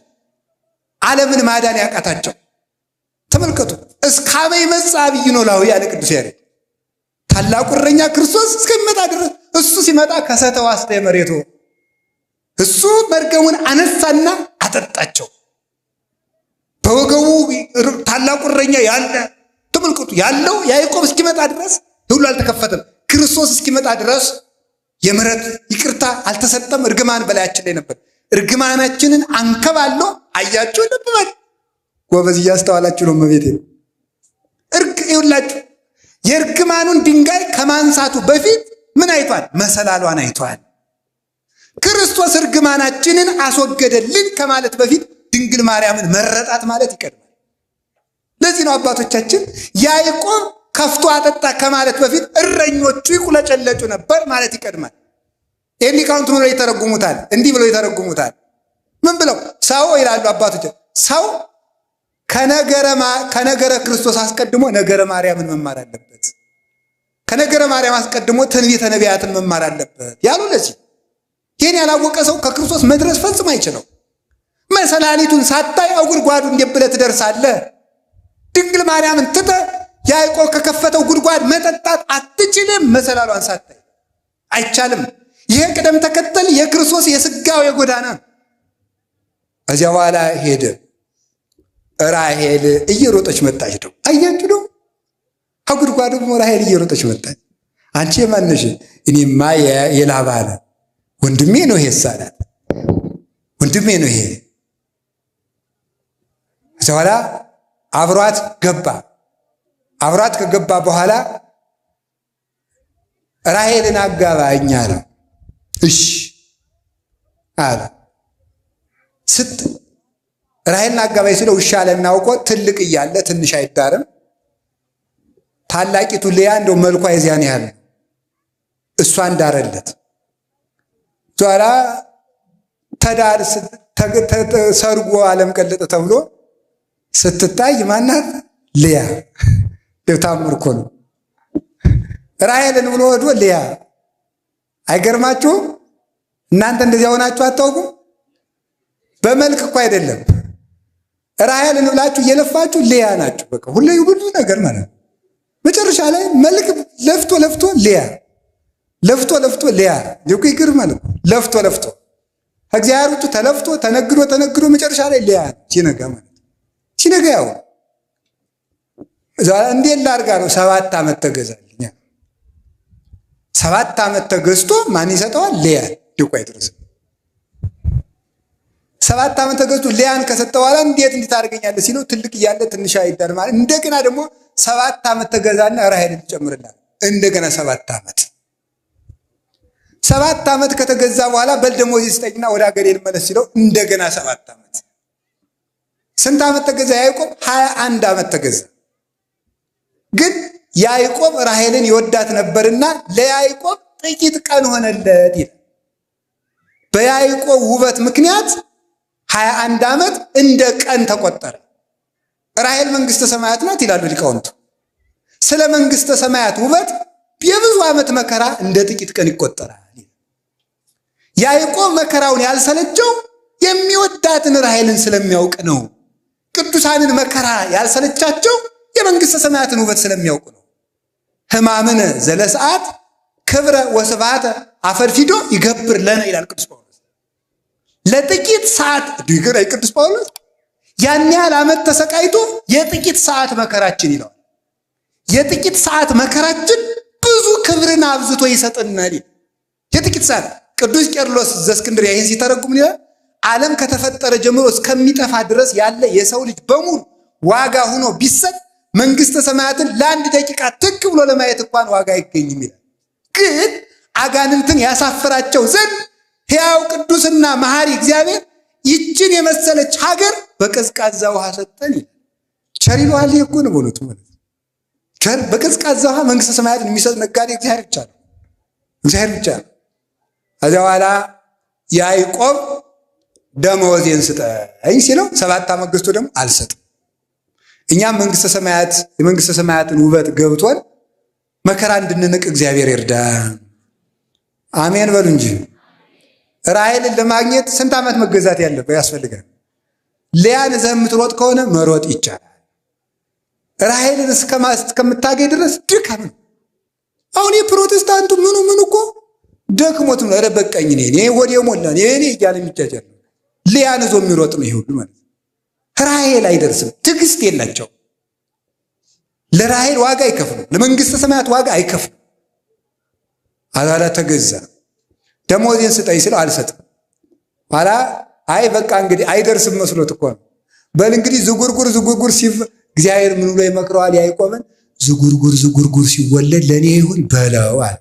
ዓለምን ማዳን ያቃታቸው ተመልከቱ። እስካመ ይመጽእ ዐቢይ ኖላዊ ያለ ቅዱስ ያሬድ ታላቁ እረኛ ክርስቶስ እስከሚመጣ ድረስ እሱ ሲመጣ ከሰተው አስተ መሬቱ እሱ መርገሙን አነሳና አጠጣቸው። በወገቡ ታላቁ እረኛ ያለ ተመልከቱ። ያለው ያዕቆብ እስኪመጣ ድረስ ሁሉ አልተከፈተም። ክርስቶስ እስኪመጣ ድረስ የምሕረት ይቅርታ አልተሰጠም። እርግማን በላያችን ላይ ነበር። እርግማናችንን አንከባሎ አያችሁ። ልብ በል ጎበዝ፣ እያስተዋላችሁ ነው። እመቤቴ እርግ ይውላችሁ የእርግማኑን ድንጋይ ከማንሳቱ በፊት ምን አይቷል? መሰላሏን አይቷል። ክርስቶስ እርግማናችንን አስወገደልን ከማለት በፊት ድንግል ማርያምን መረጣት ማለት ይቀድማል። ለዚህ ነው አባቶቻችን ያዕቆብ ከፍቶ አጠጣ ከማለት በፊት እረኞቹ ይቁለጨለጩ ነበር ማለት ይቀድማል። ይህን ሊቃውንት ብለው ይተረጉሙታል፣ እንዲህ ብለው ይተረጉሙታል። ምን ብለው ሰው ይላሉ አባቶች፣ ሰው ከነገረ ክርስቶስ አስቀድሞ ነገረ ማርያምን መማር አለበት፣ ከነገረ ማርያም አስቀድሞ ትንቢተ ነቢያትን መማር አለበት ያሉ ለዚህ ይህን ያላወቀ ሰው ከክርስቶስ መድረስ ፈጽሞ አይችለው። መሰላሊቱን ሳታይ ጉድጓዱ እንዴት ብለህ ትደርሳለህ? ድንግል ማርያምን ትተህ ያዕቆብ ከከፈተው ጉድጓድ መጠጣት አትችልም። መሰላሏን ሳታይ አይቻልም። ይህ ቅደም ተከተል የክርስቶስ የስጋው የጎዳና ነው። እዚያ በኋላ ሄደ። ራሔል እየሮጠች መጣች። ደው አያችሁ፣ ደው ከጉድጓዱ ራሔል እየሮጠች መጣች። አንቺ የማነሽ? እኔማ የላባ አለ ወንድሜ ነው ይሄ አላት። ወንድሜ ነው ይሄ። እዚያ በኋላ አብሯት ገባ። አብሯት ከገባ በኋላ ራሔልን አጋባኝ አለው። እሺ አለ። ስት ራሔልን አጋባኝ ስለው እሺ አለና አውቆ ትልቅ እያለ ትንሽ አይዳርም። ታላቂቱ ልያ እንደው መልኳ የዚያን ያህል እሷ እንዳረለት ኋላ ተዳር ሰርጎ ዓለም ቀለጠ ተብሎ ስትታይ ማናት ልያ። ታምር እኮ ነው። ራሔልን ብሎ ወዶ ልያ። አይገርማችሁም? እናንተ እንደዚያ ሆናችሁ አታውቁም? በመልክ እኮ አይደለም። ራሔልን ብላችሁ እየለፋችሁ ልያ ናችሁ። በቃ ሁሉ ብዙ ነገር ማለት ነው። መጨረሻ ላይ መልክ ለፍቶ ለፍቶ ልያ፣ ለፍቶ ለፍቶ ልያ። እኮ ይገርማል እኮ ለፍቶ ለፍቶ እግዚአብሔር ውጭ ተለፍቶ ተነግዶ ተነግዶ መጨረሻ ላይ ልያ ሲነጋ ማለት ሲነጋ ያው እንዴት ላድርጋ ነው። 7 ዓመት ተገዛልኛ። 7 ዓመት ተገዝቶ ማን ይሰጠዋል? ልያን ድቋ አይደርስም። 7 ዓመት ተገዝቶ ልያን ከሰጠ በኋላ እንዴት እንዲህ ታደርገኛለህ ሲለው ትልቅ እያለ ትንሽ አይዳር ማለት እንደገና ደግሞ 7 ዓመት ተገዛና ራሔልን ትጨምርላል። እንደገና 7 ዓመት 7 ዓመት ከተገዛ በኋላ በል ደሞዝ ይስጠኝና ወደ ሀገሬ ልመለስ ሲለው እንደገና 7 ዓመት። ስንት ዓመት ተገዛ ያዕቆብ? 21 ዓመት ተገዛ። ግን ያዕቆብ ራሔልን ይወዳት ነበርና ለያዕቆብ ጥቂት ቀን ሆነለት ይላል። በያዕቆብ ውበት ምክንያት 21 ዓመት እንደ ቀን ተቆጠረ። ራሔል መንግሥተ ሰማያት ናት ይላሉ ሊቃውንቱ። ስለ መንግሥተ ሰማያት ውበት የብዙ ዓመት መከራ እንደ ጥቂት ቀን ይቆጠራል። ያዕቆብ መከራውን ያልሰለቸው የሚወዳትን ራሔልን ስለሚያውቅ ነው። ቅዱሳንን መከራ ያልሰለቻቸው የመንግሥተ ሰማያትን ውበት ስለሚያውቁ ነው። ሕማምን ዘለሰዓት ክብረ ወስብሐተ አፈድፊዶ ይገብር ለነ ይላል ቅዱስ ጳውሎስ። ለጥቂት ሰዓት ድግር ቅዱስ ጳውሎስ ያን ያህል ዓመት ተሰቃይቶ የጥቂት ሰዓት መከራችን ይለዋል። የጥቂት ሰዓት መከራችን ብዙ ክብርን አብዝቶ ይሰጥናል። የጥቂት ሰዓት ቅዱስ ቄርሎስ ዘእስክንድርያ ይህን ሲተረጉም ይላል ዓለም ከተፈጠረ ጀምሮ እስከሚጠፋ ድረስ ያለ የሰው ልጅ በሙሉ ዋጋ ሆኖ ቢሰጥ መንግስተ ሰማያትን ለአንድ ደቂቃ ትክ ብሎ ለማየት እንኳን ዋጋ አይገኝም ይላል። ግን አጋንንትን ያሳፍራቸው ዘንድ ሕያው ቅዱስና መሐሪ እግዚአብሔር ይችን የመሰለች ሀገር በቀዝቃዛ ውሃ ሰጠን ይላል። ቸር ይለዋል እኮ ነው በእውነቱ ማለት ቸር በቀዝቃዛ ውሃ መንግስተ ሰማያትን የሚሰጥ ነጋዴ እግዚአብሔር ብቻ ነው። እግዚአብሔር ብቻ ነው። ከዚያ በኋላ ያዕቆብ ደመወዜን ስጠኝ ሲለው 7 ዓመት ገዝቶ ደግሞ አልሰጥም። እኛም መንግስተ ሰማያት የመንግስተ ሰማያትን ውበት ገብቶን መከራ እንድንንቅ እግዚአብሔር ይርዳ። አሜን በሉ እንጂ። ራሔልን ለማግኘት ስንት ዓመት መገዛት ያለበት ያስፈልጋል? ልያን ይዘህ የምትሮጥ ከሆነ መሮጥ ይቻላል። ራሔልን እስከምታገኝ ድረስ ድካም ነው። አሁን የፕሮቴስታንቱ ምኑ ምኑ እኮ ደክሞት ነው። ኧረ በቃኝ እኔ ሆዴ ሞላ እኔ እያለ የሚጃጃል ነው። ልያን ይዞ የሚሮጥ ነው ይሄ ሁሉ ማለት ነው። ራሔል አይደርስም። ትዕግስት የላቸው። ለራሔል ዋጋ አይከፍሉም። ለመንግስተ ሰማያት ዋጋ አይከፍሉም። አላላ ተገዛ። ደሞዜን ስጠኝ ስለው አልሰጥም። ኋላ አይ በቃ እንግዲህ አይደርስም መስሎት እኮ ነው። በል እንግዲህ ዝጉርጉር ዝጉርጉር ሲፍ እግዚአብሔር ምን ብሎ ይመክረዋል ያዕቆብን? ዝጉርጉር ዝጉርጉር ሲወለድ ለእኔ ይሁን በለው አለ።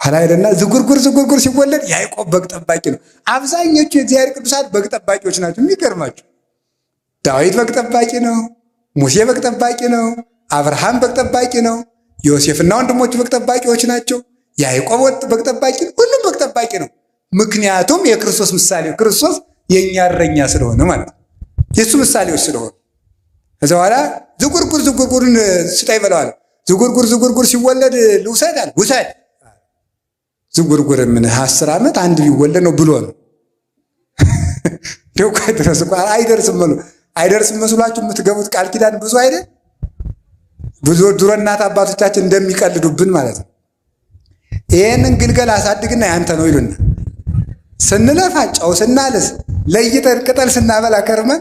ኋላ ሄደና ዝጉርጉር ዝጉርጉር ሲወለድ ያዕቆብ በግ ጠባቂ ነው። አብዛኞቹ የእግዚአብሔር ቅዱሳት በግ ጠባቂዎች ናቸው። የሚገርማቸው ዳዊት በግ ጠባቂ ነው። ሙሴ በግ ጠባቂ ነው። አብርሃም በግ ጠባቂ ነው። ዮሴፍና ወንድሞቹ በግ ጠባቂዎች ናቸው። ያዕቆብ በግ ጠባቂ ነው። ሁሉም በግ ጠባቂ ነው። ምክንያቱም የክርስቶስ ምሳሌ ክርስቶስ የእኛ እረኛ ስለሆነ ማለት ነው። የእሱ ምሳሌዎች ስለሆኑ ከዛ በኋላ ዝጉርጉር ዝጉርጉርን ስጠኝ በለዋል። ዝጉርጉር ዝጉርጉር ሲወለድ ልውሰድ አለ። ውሰድ። ዝጉርጉር ምን 10 ዓመት አንድ ቢወለድ ነው ብሎ ነው። እንደው እኮ አይደረስ እኮ አይደርስም ነው፣ አይደርስም መስሏችሁ የምትገቡት ቃል ኪዳን ብዙ አይደል? ብዙ ድሮ እናት አባቶቻችን እንደሚቀልዱብን ማለት ነው። ይሄንን ግልገል አሳድግና ያንተ ነው ይሉና ስንለፋ፣ ጨው ስናልስ፣ ለይተን ቅጠል ስናበላ ከርመን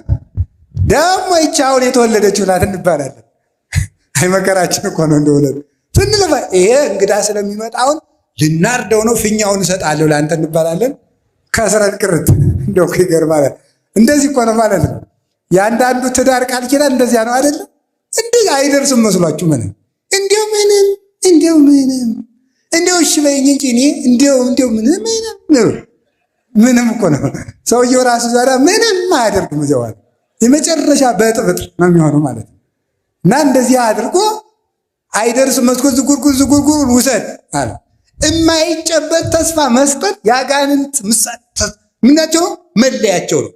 ደግሞ ይቺ አሁን የተወለደችው ናት እንባላለን። አይ መከራችን እኮ ነው። እንደሆነ ስንለፋ ይሄ እንግዳ ስለሚመጣ አሁን ልናርደው ነው፣ ፊኛውን እሰጣለሁ ለአንተ እንባላለን። ከስረን ቅርት። እንደው እኮ ይገርማል። እንደዚህ እኮ ነው ማለት ነው። የአንዳንዱ ትዳር ቃል ኪዳን እንደዚያ ነው አይደለም? እንዲህ አይደርስም መስሏችሁ ምንም እንዲያው ምንም እንዲያው ምንም እንዲያው እሺ በይኝ እንጂ እኔ እንዲያው እንዲያው ምንም ምንም ምንም እኮ ነው። ሰውየው ራሱ ዛሬ ምንም አያደርግም። እዚያው የመጨረሻ በጥብጥ ነው የሚሆነው ማለት ነው። እና እንደዚህ አድርጎ አይደርስም መስኮት ዝጉርጉር ዝጉርጉሩን ውሰድ አለ። የማይጨበጥ ተስፋ መስጠት የአጋንንት ምናቸው ነው፣ መለያቸው ነው።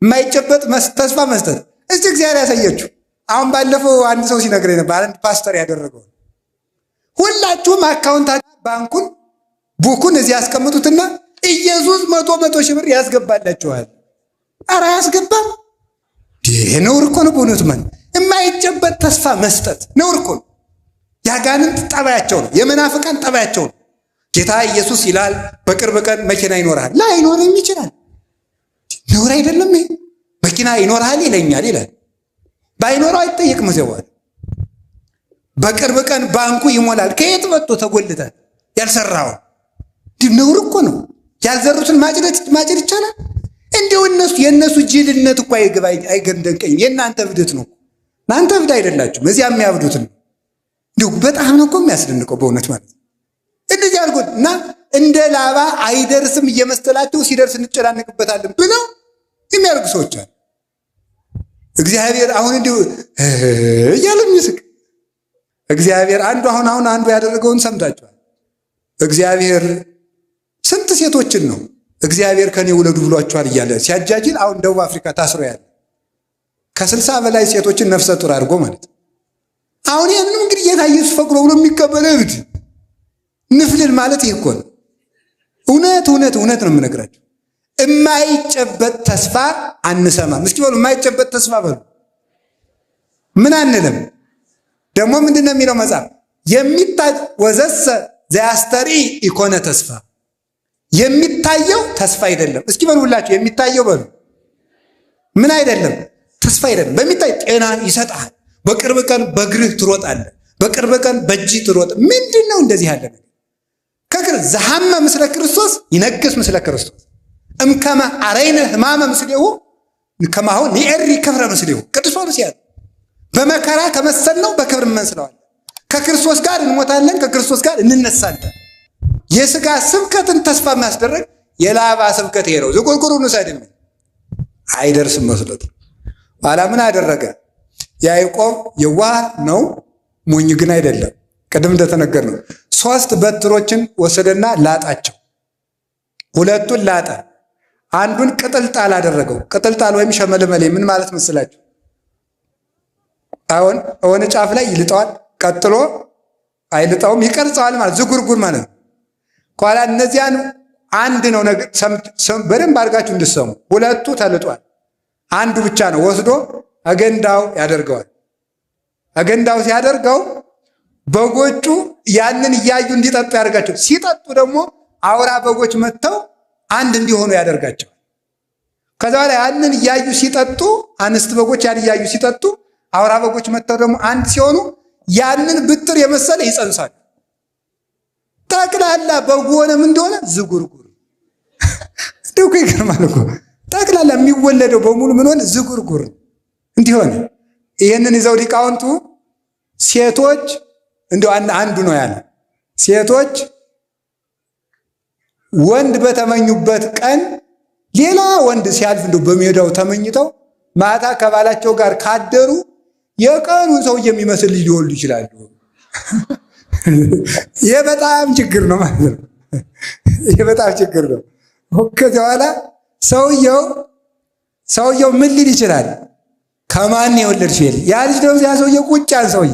የማይጨበጥ ተስፋ መስጠት እስቲ እግዚአብሔር ያሳያችሁ። አሁን ባለፈው አንድ ሰው ሲነግረኝ ነበር፣ አንድ ፓስተር ያደረገው። ሁላችሁም account ባንኩን book ኡን እዚህ ያስቀምጡትና ኢየሱስ 100 100 ሺህ ብር ያስገባላችኋል። ኧረ አያስገባም። ይሄ ነውር እኮ ነው በእውነቱ። ማለት የማይጨበጥ ተስፋ መስጠት ነውር እኮ ነው። የአጋንንት ጠባያቸው ነው። የመናፍቃን ጠባያቸው ነው። ጌታ ኢየሱስ ይላል በቅርብ ቀን መኪና ይኖርሃል። ላይኖርም ይችላል። ነውር አይደለም ይሄ። መኪና ይኖርሃል ይለኛል ይላል። ባይኖረው አይጠየቅም። እዚያው በቅርብ ቀን ባንኩ ይሞላል። ከየት መጥቶ ተጎልተህ ያልሰራው ነውር እኮ ነው። ያልዘሩትን ማጨድ ይቻላል? እንዲው እነሱ የእነሱ ጅልነት እኮ አይገንደንቀኝም። የእናንተ እብደት ነው። እናንተ እብድ አይደላችሁም፣ እዚያ የሚያብዱትን ነው። እንዲሁ በጣም ነው እኮ የሚያስደንቀው በእውነት ማለት ነው። እንደዚህ አድርጎ እና እንደ ላባ አይደርስም እየመሰላቸው ሲደርስ እንጨናነቅበታለን ብለው የሚያደርጉ ሰዎች አሉ። እግዚአብሔር አሁን እንዲሁ እያለ የሚስቅ እግዚአብሔር አንዱ አሁን አሁን አንዱ ያደረገውን ሰምታችኋል። እግዚአብሔር ስንት ሴቶችን ነው እግዚአብሔር ከኔ ውለዱ ብሏቸዋል እያለ ሲያጃጅል አሁን ደቡብ አፍሪካ ታስሮ ያለ፣ ከ60 በላይ ሴቶችን ነፍሰ ጡር አድርጎ ማለት ነው። አሁን ይህንንም እንግዲህ ጌታ ኢየሱስ ፈቅዶ ብሎ የሚቀበል እብድ ንፍልል ማለት ይህ እኮ ነው። እውነት እውነት እውነት ነው የምነግራቸው። የማይጨበጥ ተስፋ አንሰማም። እስኪ በሉ የማይጨበጥ ተስፋ በሉ። ምን አንልም። ደግሞ ምንድን ነው የሚለው መጽሐፍ? የሚታይ ወዘሰ ዘያስተርኢ ኢኮነ ተስፋ፣ የሚታየው ተስፋ አይደለም። እስኪ በሉ ሁላችሁ የሚታየው በሉ። ምን አይደለም? ተስፋ አይደለም። በሚታይ ጤና ይሰጥሃል። በቅርብ ቀን በእግርህ ትሮጣለህ። በቅርብ ቀን በእጅህ ትሮጥ። ምንድን ነው እንደዚህ ያለ ነገር? ከክር ዘሐመ ምስለ ክርስቶስ ይነግስ ምስለ ክርስቶስ፣ እምከመ አረይነ ሕማመ ምስሌሁ ከማሁ ንዔሪ ክብረ ምስሌሁ። ቅዱስ ጳውሎስ ያለ በመከራ ከመሰልነው በክብር እንመስለዋለን። ከክርስቶስ ጋር እንሞታለን፣ ከክርስቶስ ጋር እንነሳለን። የስጋ ስብከትን ተስፋ የሚያስደረግ የላባ ስብከት ይሄ ነው። ዝቁርቁሩን ውሰድ የሚል አይደርስም መስሎት ኋላ ምን አደረገ? ያዕቆብ የዋህ ነው፣ ሞኝ ግን አይደለም። ቅድም እንደተነገር ነው። ሶስት በትሮችን ወሰደና ላጣቸው። ሁለቱን ላጠ፣ አንዱን ቅጥልጣል አደረገው። ቅጥልጣል ወይም ሸመልመሌ ምን ማለት መስላችሁ? አሁን የሆነ ጫፍ ላይ ይልጠዋል፣ ቀጥሎ አይልጠውም፣ ይቀርጸዋል ማለት ዝጉርጉር ማለት ነው። ከኋላ እነዚያን አንድ ነው፣ በደንብ አድርጋችሁ እንድሰሙ። ሁለቱ ተልጧል፣ አንዱ ብቻ ነው ወስዶ አገንዳው ያደርገዋል። አገንዳው ሲያደርገው በጎቹ ያንን እያዩ እንዲጠጡ ያደርጋቸው። ሲጠጡ ደግሞ አውራ በጎች መጥተው አንድ እንዲሆኑ ያደርጋቸዋል። ከዛ በኋላ ያንን እያዩ ሲጠጡ፣ አንስት በጎች ያን እያዩ ሲጠጡ፣ አውራ በጎች መጥተው ደግሞ አንድ ሲሆኑ ያንን ብትር የመሰለ ይጸንሳሉ። ጠቅላላ በጉ ሆነ ምን እንደሆነ ዝጉርጉር። እንደው እኮ ይገርማል እኮ፣ ጠቅላላ የሚወለደው በሙሉ ምን ሆነ? ዝጉርጉር እንዲሆነ። ይህንን ይዘው ሊቃውንቱ ሴቶች እንደው አንዱ ነው ያለ፣ ሴቶች ወንድ በተመኙበት ቀን ሌላ ወንድ ሲያልፍ እንደው በሜዳው ተመኝተው ማታ ከባላቸው ጋር ካደሩ የቀኑን ሰው የሚመስል ልጅ ሊወልዱ ይችላሉ። ይህ በጣም ችግር ነው ማለት ነው። ይህ በጣም ችግር ነው። ከዚያ በኋላ ሰውየው ምን ሊል ይችላል? ከማን የወለድሽ ይል ያ ልጅ ደግሞ ያ ሰውዬ ቁጭ ያን ሰውዬ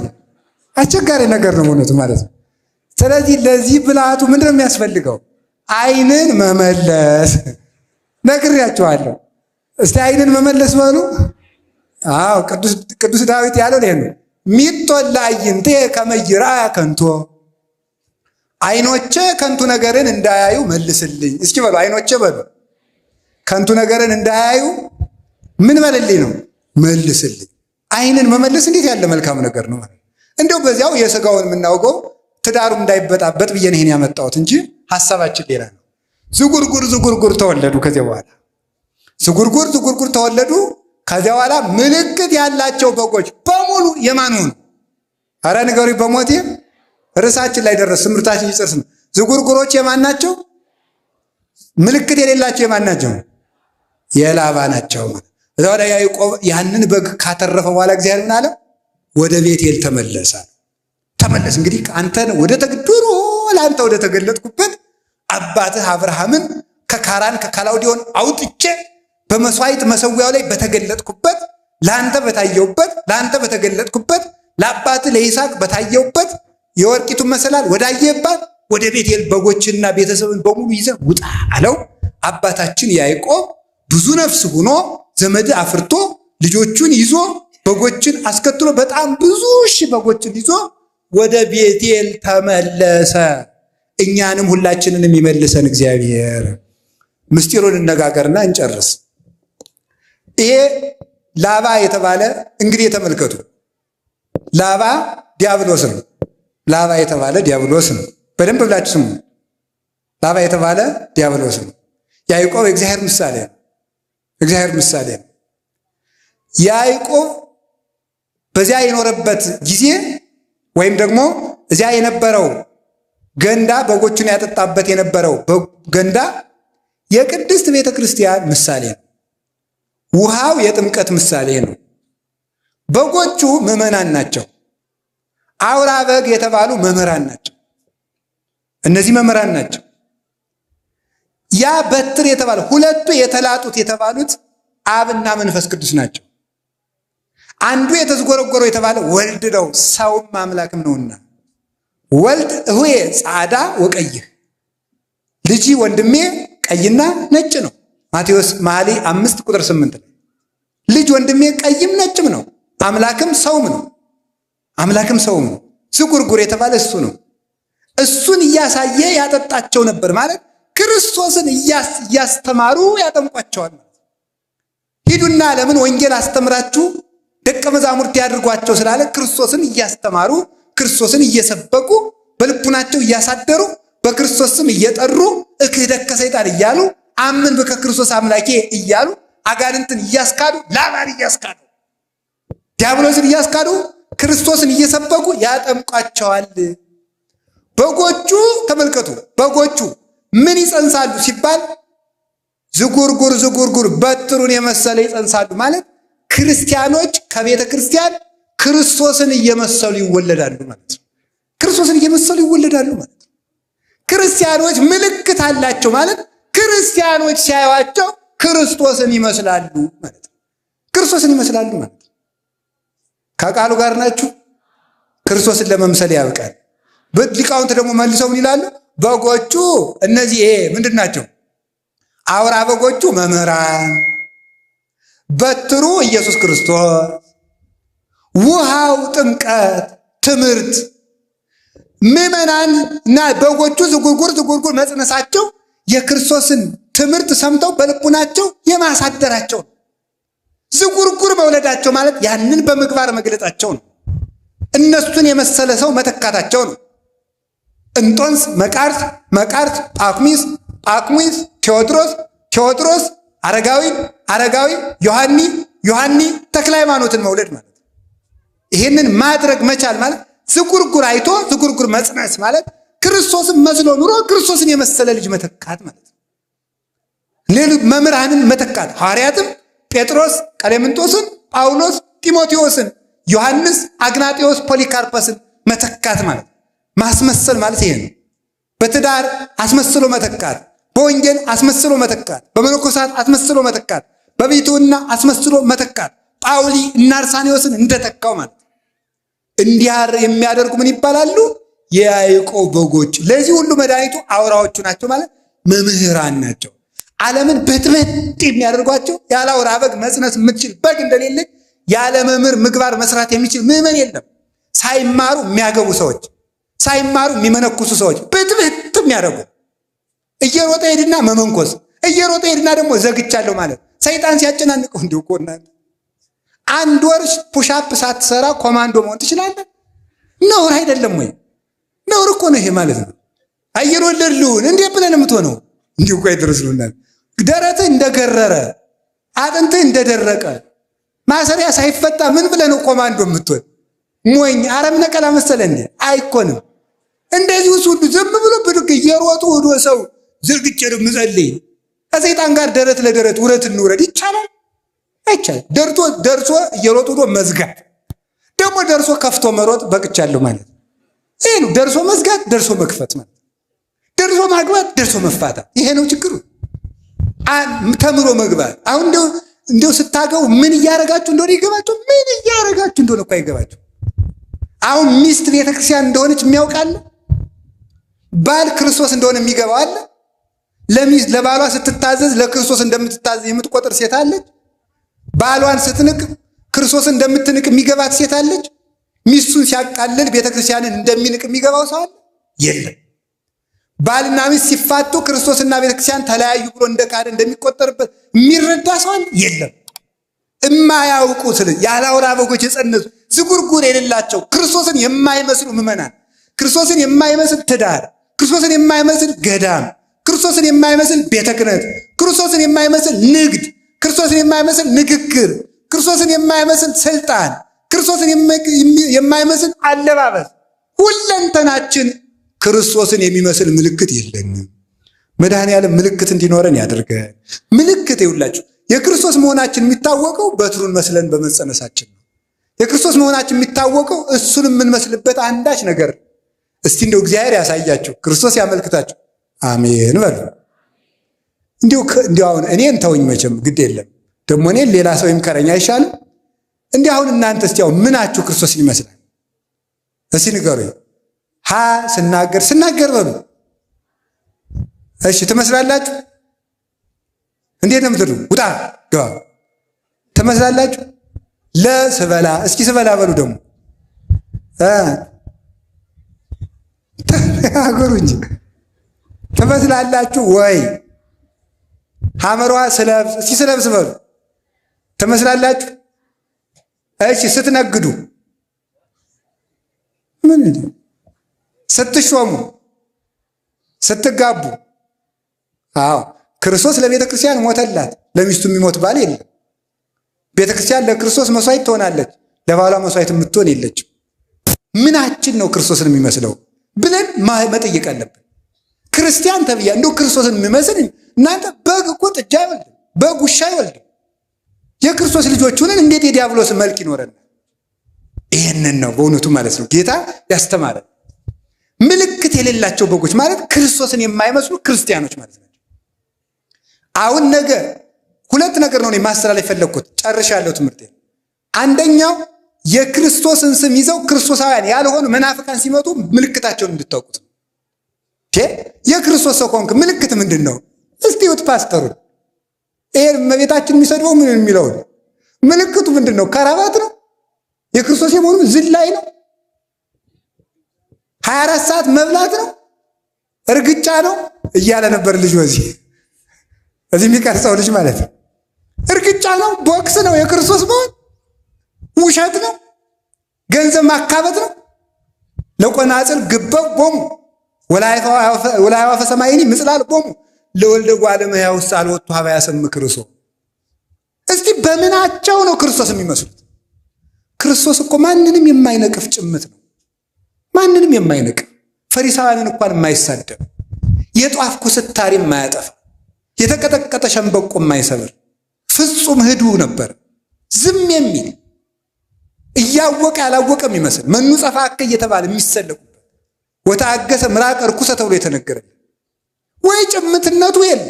አስቸጋሪ ነገር ነው በእውነቱ ማለት ነው። ስለዚህ ለዚህ ብልሃቱ ምንድን ነው የሚያስፈልገው? ዓይንን መመለስ። ነግሬያችኋለሁ። እስቲ ዓይንን መመለስ በሉ። አዎ ቅዱስ ዳዊት ያለው ይሄ ነው። ሚጦ ለአዕይንቴ ከመ ይርአያ ከንቶ፣ ዓይኖቼ ከንቱ ነገርን እንዳያዩ መልስልኝ። እስኪ በሉ ዓይኖቼ በሉ ከንቱ ነገርን እንዳያዩ ምን በልልኝ ነው? መልስልኝ። ዓይንን መመለስ እንዴት ያለ መልካም ነገር ነው ማለት እንደው በዚያው የስጋውን የምናውቀው ትዳሩ እንዳይበጣበጥ ብዬ ነው ይሄን ያመጣሁት እንጂ ሐሳባችን ሌላ ነው። ዝጉርጉር ዝጉርጉር ተወለዱ። ከዚያ በኋላ ዝጉርጉር ዝጉርጉር ተወለዱ። ከዚያ በኋላ ምልክት ያላቸው በጎች በሙሉ የማን ሆኑ? አረ ንገሩኝ በሞቴ። ርዕሳችን ላይ ደረስ፣ ትምህርታችን ይጨርስ ነው። ዝጉርጉሮች የማን ናቸው? ምልክት የሌላቸው የማን ናቸው? የላባ ናቸው። እዛ ወዲያ ያዕቆብ ያንን በግ ካተረፈ በኋላ እግዚአብሔር ምን አለ? ወደ ቤቴል ተመለሰ። ተመለስ እንግዲህ አንተን ወደ ተግዱሮ ለአንተ ወደ ተገለጥኩበት አባትህ አብርሃምን ከካራን ከካላውዲዮን አውጥቼ በመስዋዕት መሰዊያው ላይ በተገለጥኩበት ለአንተ በታየውበት ለአንተ በተገለጥኩበት ለአባትህ ለይስሐቅ በታየውበት የወርቂቱን መሰላል ወዳየባት ወደ ቤቴል በጎችና ቤተሰብን በሙሉ ይዘህ ውጣ አለው። አባታችን ያዕቆብ ብዙ ነፍስ ሆኖ ዘመድ አፍርቶ ልጆቹን ይዞ በጎችን አስከትሎ በጣም ብዙ ሺህ በጎችን ይዞ ወደ ቤቴል ተመለሰ። እኛንም ሁላችንን የሚመልሰን እግዚአብሔር። ምስጢሩን እንነጋገርና እንጨርስ። ይሄ ላባ የተባለ እንግዲህ የተመልከቱ፣ ላባ ዲያብሎስ ነው። ላባ የተባለ ዲያብሎስ ነው። በደንብ ብላችሁ ስሙ። ላባ የተባለ ዲያብሎስ ነው። ያዕቆብ የእግዚአብሔር ምሳሌ ነው። እግዚአብሔር ምሳሌ ነው። ያዕቆብ በዚያ የኖረበት ጊዜ ወይም ደግሞ እዚያ የነበረው ገንዳ በጎቹን ያጠጣበት የነበረው ገንዳ የቅድስት ቤተ ክርስቲያን ምሳሌ ነው። ውሃው የጥምቀት ምሳሌ ነው። በጎቹ ምዕመናን ናቸው። አውራ በግ የተባሉ መምህራን ናቸው። እነዚህ መምህራን ናቸው። ያ በትር የተባለ ሁለቱ የተላጡት የተባሉት አብና መንፈስ ቅዱስ ናቸው። አንዱ የተዝጎረጎረው የተባለ ወልድ ነው፣ ሰውም አምላክም ነውና። ወልድ እሁዬ ጻዕዳ ወቀይህ፣ ልጅ ወንድሜ ቀይና ነጭ ነው። ማቴዎስ መኃልየ 5 ቁጥር 8 ላይ ልጅ ወንድሜ ቀይም ነጭም ነው፣ አምላክም ሰውም ነው። አምላክም ሰውም ነው። ዝጉርጉር የተባለ እሱ ነው። እሱን እያሳየ ያጠጣቸው ነበር ማለት ክርስቶስን እያስተማሩ ያጠምቋቸዋል ማለት። ሂዱና ለምን ወንጌል አስተምራችሁ ደቀ መዛሙርት ያድርጓቸው ስላለ ክርስቶስን እያስተማሩ ክርስቶስን እየሰበኩ በልቡናቸው እያሳደሩ በክርስቶስ ስም እየጠሩ እክህደከ ሰይጣን እያሉ አምን ብከ ክርስቶስ አምላኬ እያሉ አጋንንትን እያስካዱ ላባን እያስካዱ ዲያብሎስን እያስካዱ ክርስቶስን እየሰበኩ ያጠምቋቸዋል። በጎቹ ተመልከቱ፣ በጎቹ ምን ይጸንሳሉ ሲባል ዝጉርጉር ዝጉርጉር በትሩን የመሰለ ይጸንሳሉ ማለት ክርስቲያኖች ከቤተ ክርስቲያን ክርስቶስን እየመሰሉ ይወለዳሉ ማለት ነው። ክርስቶስን እየመሰሉ ይወለዳሉ ማለት ነው። ክርስቲያኖች ምልክት አላቸው ማለት ክርስቲያኖች ሲያዩዋቸው ክርስቶስን ይመስላሉ ማለት ነው። ክርስቶስን ይመስላሉ ማለት ነው። ከቃሉ ጋር ናችሁ። ክርስቶስን ለመምሰል ያብቃል። ሊቃውንት ደግሞ መልሰው ምን ይላሉ? በጎቹ እነዚህ ይሄ ምንድን ናቸው? አውራ በጎቹ መምህራን፣ በትሩ ኢየሱስ ክርስቶስ፣ ውሃው ጥምቀት፣ ትምህርት፣ ምዕመናን እና በጎቹ ዝጉርጉር ዝጉርጉር መጽነሳቸው የክርስቶስን ትምህርት ሰምተው በልቡናቸው የማሳደራቸው ነው። ዝጉርጉር መውለዳቸው ማለት ያንን በምግባር መግለጣቸው ነው። እነሱን የመሰለ ሰው መተካታቸው ነው። እንጦንስ፣ መቃርስ፣ መቃርስ፣ ጳኩሚስ፣ ጳኩሚስ፣ ቴዎድሮስ፣ ቴዎድሮስ፣ አረጋዊ፣ አረጋዊ፣ ዮሐኒ፣ ዮሐኒ፣ ተክለ ሃይማኖትን መውለድ ማለት ነው። ይህንን ማድረግ መቻል ማለት ዝጉርጉር አይቶ ዝጉርጉር መጽነስ ማለት ክርስቶስን መስሎ ኑሮ ክርስቶስን የመሰለ ልጅ መተካት ማለት ነው። ሌሎች መምህራንን መተካት ሐዋርያትም ጴጥሮስ ቀሌምንጦስን፣ ጳውሎስ ጢሞቴዎስን፣ ዮሐንስ አግናጤዎስ ፖሊካርፐስን መተካት ማለት ማስመሰል ማለት ይሄ ነው። በትዳር አስመስሎ መተካት፣ በወንጌል አስመስሎ መተካት፣ በመነኮሳት አስመስሎ መተካት፣ በብሕትውና አስመስሎ መተካት ጳውሊ እና አርሳኔዎስን እንደተካው ማለት እንዲያር የሚያደርጉ ምን ይባላሉ? የያዕቆብ በጎች። ለዚህ ሁሉ መድኃኒቱ አውራዎቹ ናቸው ማለት መምህራን ናቸው። ዓለምን በጥበጥ የሚያደርጓቸው ያለ አውራ በግ መጽነስ የምትችል በግ እንደሌለች ያለ መምህር ምግባር መስራት የሚችል ምዕመን የለም። ሳይማሩ የሚያገቡ ሰዎች፣ ሳይማሩ የሚመነኩሱ ሰዎች በጥበጥ የሚያደርጉ እየሮጠ ሄድና መመንኮስ፣ እየሮጠ ሄድና ደግሞ ዘግቻለሁ ማለት ሰይጣን ሲያጨናንቀው እንዲሁ እኮ እናንተ አንድ ወር push up ሳትሰራ ኮማንዶ መሆን ትችላለህ? ነውር አይደለም ወይ? ነውር እኮ ነው ይሄ ማለት ነው። አየር ወለድ ልሁን እንዴት ብለን የምትሆነው? እንዲሁ እኮ አይደረስሉናል። ደረትህ እንደገረረ አጥንትህ እንደደረቀ ማሰሪያ ሳይፈታ ምን ብለህ ነው ኮማንዶ የምትሆን? ሞኝ አረም ነቀላ መሰለ እንዴ? አይኮንም። እንደዚህ ውስጥ ሁሉ ዝም ብሎ ብድግ እየሮጡ ወዶ ሰው ዝርግቼ ነው የምጸልይ ከሰይጣን ጋር ደረት ለደረት ውረት እንውረድ ይቻላል? አይቻልም። ደርቶ ደርሶ እየሮጡ ዶ መዝጋት ደግሞ ደርሶ ከፍቶ መሮጥ በቅቻለሁ ማለት ይሄ ነው። ደርሶ መዝጋት፣ ደርሶ መክፈት ማለት ደርሶ ማግባት፣ ደርሶ መፋታት፣ ይሄ ነው ችግሩ። ተምሮ መግባት አሁን እንደው እንደው ስታገቡ ምን እያረጋችሁ እንደሆነ ይገባችሁ። ምን እያረጋችሁ እንደሆነ እኮ አይገባችሁ። አሁን ሚስት ቤተክርስቲያን እንደሆነች የሚያውቅ አለ? ባል ክርስቶስ እንደሆነ የሚገባው አለ? ለሚስት ለባሏ ስትታዘዝ ለክርስቶስ እንደምትታዘዝ የምትቆጥር ሴት አለች? ባሏን ስትንቅ ክርስቶስን እንደምትንቅ የሚገባት ሴት አለች? ሚስቱን ሲያቃልል ቤተክርስቲያንን እንደሚንቅ የሚገባው ሰው አለ? የለም። ባልና ሚስት ሲፋቱ ክርስቶስና ቤተክርስቲያን ተለያዩ ብሎ እንደ ካደ እንደሚቆጠርበት የሚረዳ ሰው አለ? የለም። እማያውቁ ስለ ያለ አውራ በጎች የጸነሱ ዝጉርጉር የሌላቸው ክርስቶስን የማይመስሉ ምዕመናን፣ ክርስቶስን የማይመስል ትዳር፣ ክርስቶስን የማይመስል ገዳም፣ ክርስቶስን የማይመስል ቤተ ክህነት፣ ክርስቶስን የማይመስል ንግድ፣ ክርስቶስን የማይመስል ንግግር፣ ክርስቶስን የማይመስል ስልጣን፣ ክርስቶስን የማይመስል አለባበስ፣ ሁለንተናችን ክርስቶስን የሚመስል ምልክት የለንም። መድኃኔዓለም ምልክት እንዲኖረን ያደርገን። ምልክት ይውላችሁ የክርስቶስ መሆናችን የሚታወቀው በትሩን መስለን በመጸነሳችን ነው። የክርስቶስ መሆናችን የሚታወቀው እሱን የምንመስልበት አንዳች ነገር። እስቲ እንደው እግዚአብሔር ያሳያችሁ፣ ክርስቶስ ያመልክታችሁ። አሜን በሉ። እንዲሁ እንዲሁ አሁን እኔን ተውኝ፣ መቼም ግድ የለም ደግሞ እኔን ሌላ ሰው ይምከረኝ አይሻልም? እንዲህ አሁን እናንተ እስቲ ያው ምናችሁ ክርስቶስን ይመስላል? እስቲ ንገሩኝ። ሀ ስናገር ስናገር በሉ። እሺ ትመስላላችሁ? እንዴት ነው የምትሉ? ውጣ ግባ። ትመስላላችሁ? ለስበላ እስኪ ስበላ በሉ ደግሞ ተናገሩ እንጂ ትመስላላችሁ ወይ? ሐመሯ ስለብስ እስኪ ስለብስ በሉ። ትመስላላችሁ? እሺ ስትነግዱ ምን ስትሾሙ ስትጋቡ፣ አዎ ክርስቶስ ለቤተ ክርስቲያን ሞተላት። ለሚስቱ የሚሞት ባል የለም። ቤተ ክርስቲያን ለክርስቶስ መስዋዕት ትሆናለች፣ ለባሏ መስዋዕት የምትሆን የለችም። ምናችን ነው ክርስቶስን የሚመስለው ብለን መጠየቅ አለብን። ክርስቲያን ተብያ እንደው ክርስቶስን የሚመስል እናንተ በግ እኮ ጥጃ አይወልድም፣ በግ ውሻ አይወልድም። የክርስቶስ ልጆች ሆነን እንዴት የዲያብሎስን መልክ ይኖረናል? ይህንን ነው በእውነቱ ማለት ነው ጌታ ያስተማረን። ምልክት የሌላቸው በጎች ማለት ክርስቶስን የማይመስሉ ክርስቲያኖች ማለት ናቸው። አሁን ነገ ሁለት ነገር ነው ማስተላለፍ የፈለግኩት፣ ጨርሻለሁ ትምህርቴ። አንደኛው የክርስቶስን ስም ይዘው ክርስቶሳውያን ያልሆኑ መናፍቃን ሲመጡ ምልክታቸውን እንድታውቁት ነው። የክርስቶስ ሰው ከሆንክ ምልክት ምንድን ነው? እስቲ እዩት ፓስተሩን፣ ይሄን እመቤታችን የሚሰድበው ምን የሚለውን ምልክቱ ምንድን ነው? ከራባት ነው? የክርስቶስ የመሆኑ ዝላይ ነው? 24 ሰዓት መብላት ነው? እርግጫ ነው እያለ ነበር ልጅ በዚህ እዚህ የሚቀርጸው ልጅ ማለት ነው። እርግጫ ነው፣ ቦክስ ነው፣ የክርስቶስ መሆን ውሸት ነው፣ ገንዘብ ማካበት ነው። ለቆናጽል ግበው ቦሙ ወላይዋፈ ሰማይኒ ምጽላል ቦሙ ለወልደ እጓለ እመሕያው ውስጥ አልወጡ ሀበ ያሰምዕ ክርስቶ። እስቲ በምናቸው ነው ክርስቶስ የሚመስሉት? ክርስቶስ እኮ ማንንም የማይነቅፍ ጭምት ነው። ማንንም የማይነቅፍ ፈሪሳውያንን እንኳን የማይሳደብ የጧፍ ኩስታሪ የማያጠፋ የተቀጠቀጠ ሸንበቆ የማይሰብር ፍጹም ህዱ ነበር። ዝም የሚል እያወቀ ያላወቀ የሚመስል መኑ ጸፋከ እየተባለ የሚሰለቁበት ወታገሰ ምራቀ ርኩሰ ተብሎ የተነገረለት ወይ ጭምትነቱ የለ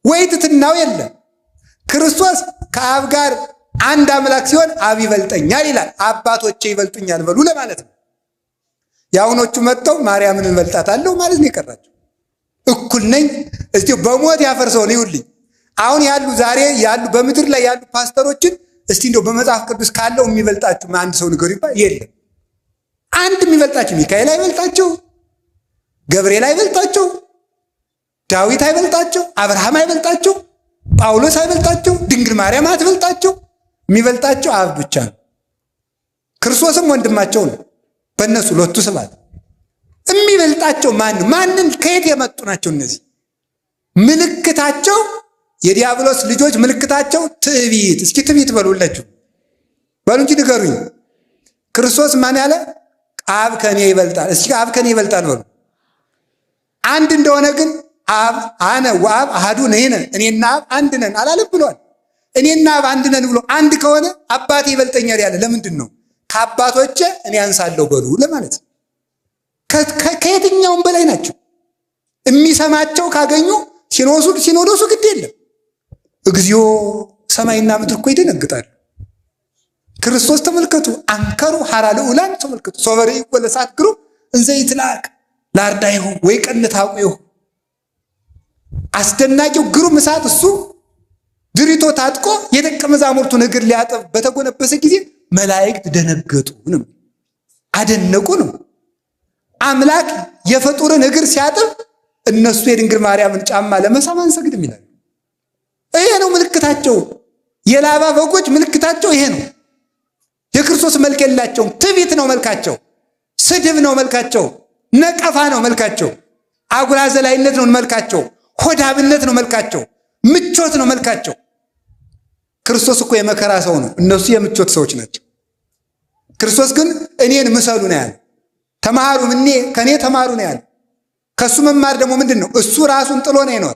ወይ ትትናው የለ። ክርስቶስ ከአብ ጋር አንድ አምላክ ሲሆን አብ ይበልጠኛል ይላል። አባቶቼ ይበልጡኛል በሉ ለማለት ነው። የአሁኖቹ መጥተው ማርያምን እንበልጣታለሁ ማለት ነው የቀራቸው። እኩል ነኝ። እስቲ በሞት ያፈርሰውን ይውልኝ። አሁን ያሉ ዛሬ ያሉ በምድር ላይ ያሉ ፓስተሮችን እስቲ እንደው በመጽሐፍ ቅዱስ ካለው የሚበልጣችሁ አንድ ሰው ንገሩ ይባል የለም። አንድ የሚበልጣችሁ ሚካኤል አይበልጣቸው፣ ገብርኤል አይበልጣቸው፣ ዳዊት አይበልጣቸው፣ አብርሃም አይበልጣቸው፣ ጳውሎስ አይበልጣቸው፣ ድንግል ማርያም አትበልጣቸው። የሚበልጣቸው አብ ብቻ ነው። ክርስቶስም ወንድማቸው ነው። በእነሱ ሎቱ ስብሐት። የሚበልጣቸው ማን ማንን ከየት የመጡ ናቸው እነዚህ? ምልክታቸው የዲያብሎስ ልጆች ምልክታቸው ትዕቢት። እስኪ ትዕቢት በሉላችሁ በሉ እንጂ ንገሩኝ። ክርስቶስ ማን ያለ? አብ ከኔ ይበልጣል። እስኪ አብ ከኔ ይበልጣል በሉ። አንድ እንደሆነ ግን አብ አነ ወአብ አሐዱ ንሕነ፣ እኔና አብ አንድ ነን አላለም ብሏል። እኔና አብ አንድ ነን ብሎ አንድ ከሆነ አባቴ ይበልጠኛል ያለ ለምንድን ነው? ከአባቶቼ እኔ አንሳለሁ በሉ ለማለት ነው። ከየትኛውም በላይ ናቸው። የሚሰማቸው ካገኙ ሲኖዶሱ ግድ የለም። እግዚኦ ሰማይና ምድር እኮ ይደነግጣሉ። ክርስቶስ ተመልከቱ፣ አንከሩ ሐራ ልዑላን ተመልከቱ፣ ሶበ ርእይዎ ለእሳት ግሩም እንዘ ይትለአክ ለአርዳኢሁ ወይቀንት ሐቁሁ። አስደናቂው ግሩም እሳት እሱ ድሪቶ ታጥቆ የደቀ መዛሙርቱን እግር ሊያጥብ በተጎነበሰ ጊዜ መላእክት ደነገጡ ነው፣ አደነቁ ነው። አምላክ የፍጡርን እግር ሲያጥብ እነሱ የድንግል ማርያምን ጫማ ለመሳም አንሰግድም ይላሉ። ይሄ ነው ምልክታቸው። የላባ በጎች ምልክታቸው ይሄ ነው። የክርስቶስ መልክ የላቸውም። ትዕቢት ነው መልካቸው፣ ስድብ ነው መልካቸው፣ ነቀፋ ነው መልካቸው፣ አጉራ ዘላይነት ነው መልካቸው፣ ሆዳብነት ነው መልካቸው፣ ምቾት ነው መልካቸው። ክርስቶስ እኮ የመከራ ሰው ነው፣ እነሱ የምቾት ሰዎች ናቸው። ክርስቶስ ግን እኔን ምሰሉ ነው ያለ። ተማሩ እኔ ከእኔ ተማሩ ነው ያለ። ከእሱ መማር ደግሞ ምንድን ነው? እሱ ራሱን ጥሎ ነው የኖረ።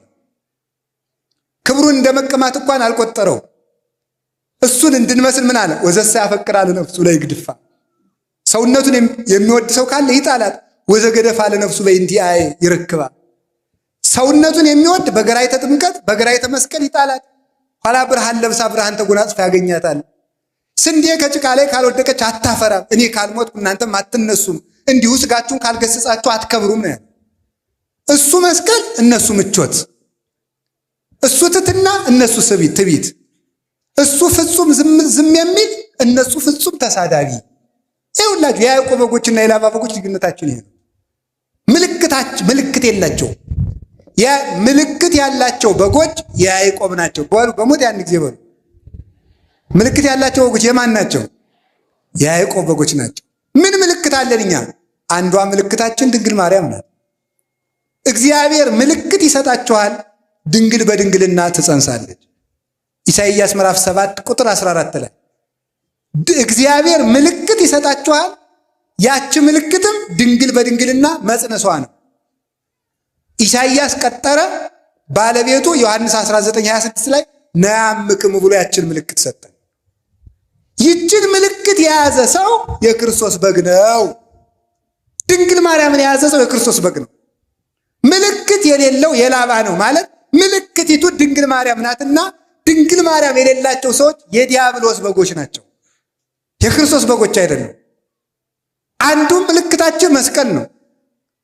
ክብሩን እንደ መቀማት እንኳን አልቆጠረው። እሱን እንድንመስል ምን አለ? ወዘሰ ያፈቅራ ለነፍሱ ለይግድፋ፣ ሰውነቱን የሚወድ ሰው ካለ ይጣላት። ወዘገደፋ ለነፍሱ በእንቲአየ ይረክባ፣ ሰውነቱን የሚወድ በገራይተ ጥምቀት በገራይተ መስቀል ይጣላት። ኋላ ብርሃን ለብሳ ብርሃን ተጎናጽፋ ያገኛታል። ስንዴ ከጭቃ ላይ ካልወደቀች አታፈራም። እኔ ካልሞትኩ እናንተም አትነሱም፣ እንዲሁ ስጋችሁን ካልገሰጻችሁ አትከብሩም ነው ያለው። እሱ መስቀል፣ እነሱ ምቾት፣ እሱ ትትና፣ እነሱ ትዕቢት፣ እሱ ፍጹም ዝም የሚል፣ እነሱ ፍጹም ተሳዳቢ። ይኸውላችሁ የያዕቆብ በጎችና የላባ በጎች ልዩነታችን ይሄ ነው። ምልክት የላቸው። ምልክት ያላቸው በጎች የያዕቆብ ናቸው። በሉ በሞት ያን ጊዜ በሉ። ምልክት ያላቸው በጎች የማን ናቸው? የያዕቆብ በጎች ናቸው። ምን ምልክት አለን እኛ? አንዷ ምልክታችን ድንግል ማርያም ናት። እግዚአብሔር ምልክት ይሰጣችኋል፣ ድንግል በድንግልና ትጸንሳለች። ኢሳይያስ ምዕራፍ 7 ቁጥር 14 ላይ እግዚአብሔር ምልክት ይሰጣችኋል፣ ያች ምልክትም ድንግል በድንግልና መጽነሷ ነው። ኢሳይያስ ቀጠረ፣ ባለቤቱ ዮሐንስ 19:26 ላይ ነያምክም ብሎ ያችን ምልክት ሰጠን። ይችን ምልክት የያዘ ሰው የክርስቶስ በግ ነው። ድንግል ማርያምን የያዘ ሰው የክርስቶስ በግ ነው። ምልክት የሌለው የላባ ነው ማለት ምልክቲቱ ድንግል ማርያም ናትና ድንግል ማርያም የሌላቸው ሰዎች የዲያብሎስ በጎች ናቸው፣ የክርስቶስ በጎች አይደሉም። አንዱ ምልክታችን መስቀል ነው።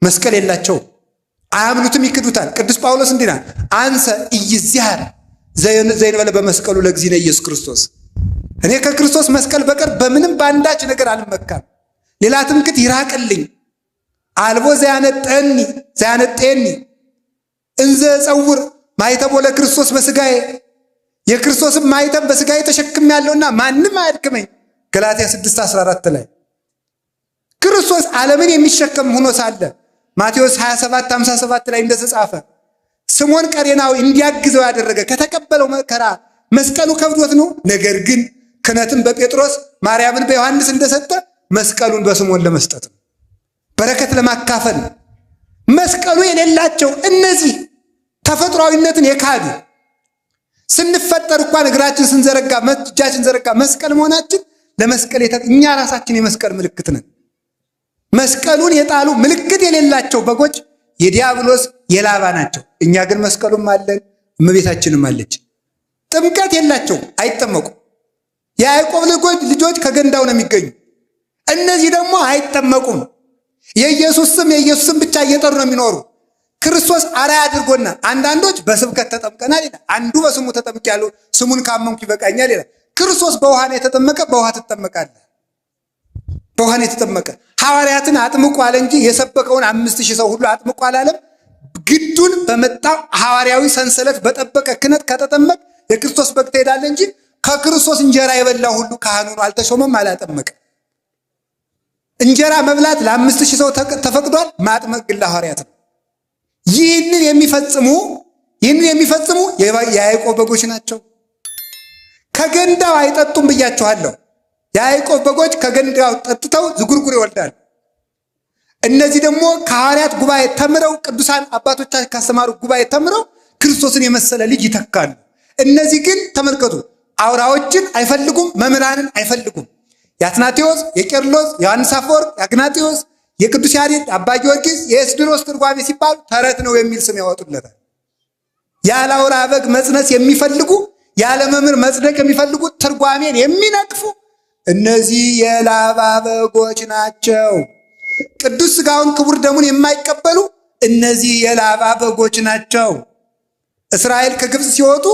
መስቀል የላቸው አያምኑትም፣ ይክዱታል። ቅዱስ ጳውሎስ እንዲህ ይላል፣ አንሰ ኢይዚሃር ዘይንበለ በመስቀሉ ለእግዚእነ ኢየሱስ ክርስቶስ፣ እኔ ከክርስቶስ መስቀል በቀር በምንም በአንዳች ነገር አልመካም፣ ሌላ ትምክት ይራቅልኝ። አልቦ ዘያነጤኒ እንዘ ጸውር ማይተቦ ለክርስቶስ በስጋዬ፣ የክርስቶስን ማይተም በስጋዬ ተሸክም ያለውና ማንም አያድክመኝ። ገላትያ 6:14 ላይ ክርስቶስ ዓለምን የሚሸከም ሆኖ ሳለ ማቴዎስ 27:57 ላይ እንደተጻፈ ስምዖን ቀሬናዊ እንዲያግዘው ያደረገ ከተቀበለው መከራ መስቀሉ ከብዶት ነው። ነገር ግን ክህነትን በጴጥሮስ ማርያምን በዮሐንስ እንደሰጠ መስቀሉን በስምዖን ለመስጠት ነው፣ በረከት ለማካፈል ነው። መስቀሉ የሌላቸው እነዚህ ተፈጥሯዊነትን የካዱ ስንፈጠር እንኳን እግራችን ስንዘረጋ እጃችን ዘረጋ መስቀል መሆናችን ለመስቀል እኛ ራሳችን የመስቀል ምልክት ነን። መስቀሉን የጣሉ ምልክት የሌላቸው በጎች የዲያብሎስ የላባ ናቸው። እኛ ግን መስቀሉም አለን፣ እመቤታችንም አለች። ጥምቀት የላቸው አይጠመቁም። የያዕቆብ ልጆች ከገንዳው ነው የሚገኙ። እነዚህ ደግሞ አይጠመቁም። የኢየሱስ ስም የኢየሱስ ስም ብቻ እየጠሩ ነው የሚኖሩ። ክርስቶስ አርአያ አድርጎና አንዳንዶች በስብከት ተጠምቀናል ይላል። አንዱ በስሙ ተጠምቄያለሁ ስሙን ካመንኩ ይበቃኛል ይላል። ክርስቶስ በውሃ ነው የተጠመቀ፣ በውሃ ትጠመቃለህ። በውሃ ነው የተጠመቀ። ሐዋርያትን አጥምቆ አለ እንጂ የሰበከውን 5000 ሰው ሁሉ አጥምቆ አላለም። ግዱን በመጣው ሐዋርያዊ ሰንሰለት በጠበቀ ክህነት ከተጠመቅ የክርስቶስ በግ ትሄዳለህ እንጂ ከክርስቶስ እንጀራ የበላ ሁሉ ካህኑ ነው፣ አልተሾመም፣ አላጠመቀም። እንጀራ መብላት ለ5000 ሰው ተፈቅዷል። ማጥመቅ ግን ለሐዋርያት ነው። ይህንን የሚፈጽሙ ይህንን የሚፈጽሙ የያዕቆብ በጎች ናቸው። ከገንዳው አይጠጡም ብያችኋለሁ። የያዕቆብ በጎች ከገንዳው ጠጥተው ዝጉርጉር ይወልዳሉ። እነዚህ ደግሞ ከሐዋርያት ጉባኤ ተምረው ቅዱሳን አባቶቻችን ካስተማሩ ጉባኤ ተምረው ክርስቶስን የመሰለ ልጅ ይተካሉ። እነዚህ ግን ተመልከቱ፣ አውራዎችን አይፈልጉም፣ መምህራንን አይፈልጉም። የአትናቴዎስ፣ የቄርሎስ፣ የዮሐንስ አፈወርቅ፣ የአግናጤዎስ፣ የቅዱስ ያሬድ፣ አባ ጊዮርጊስ፣ የኤስድሮስ ትርጓሜ ሲባሉ ተረት ነው የሚል ስም ያወጡለታል። ያለ አውራ በግ መጽነስ የሚፈልጉ ያለ መምህር መጽደቅ የሚፈልጉ ትርጓሜን የሚነቅፉ እነዚህ የላባ በጎች ናቸው። ቅዱስ ሥጋውን ክቡር ደሙን የማይቀበሉ እነዚህ የላባ በጎች ናቸው። እስራኤል ከግብፅ ሲወጡ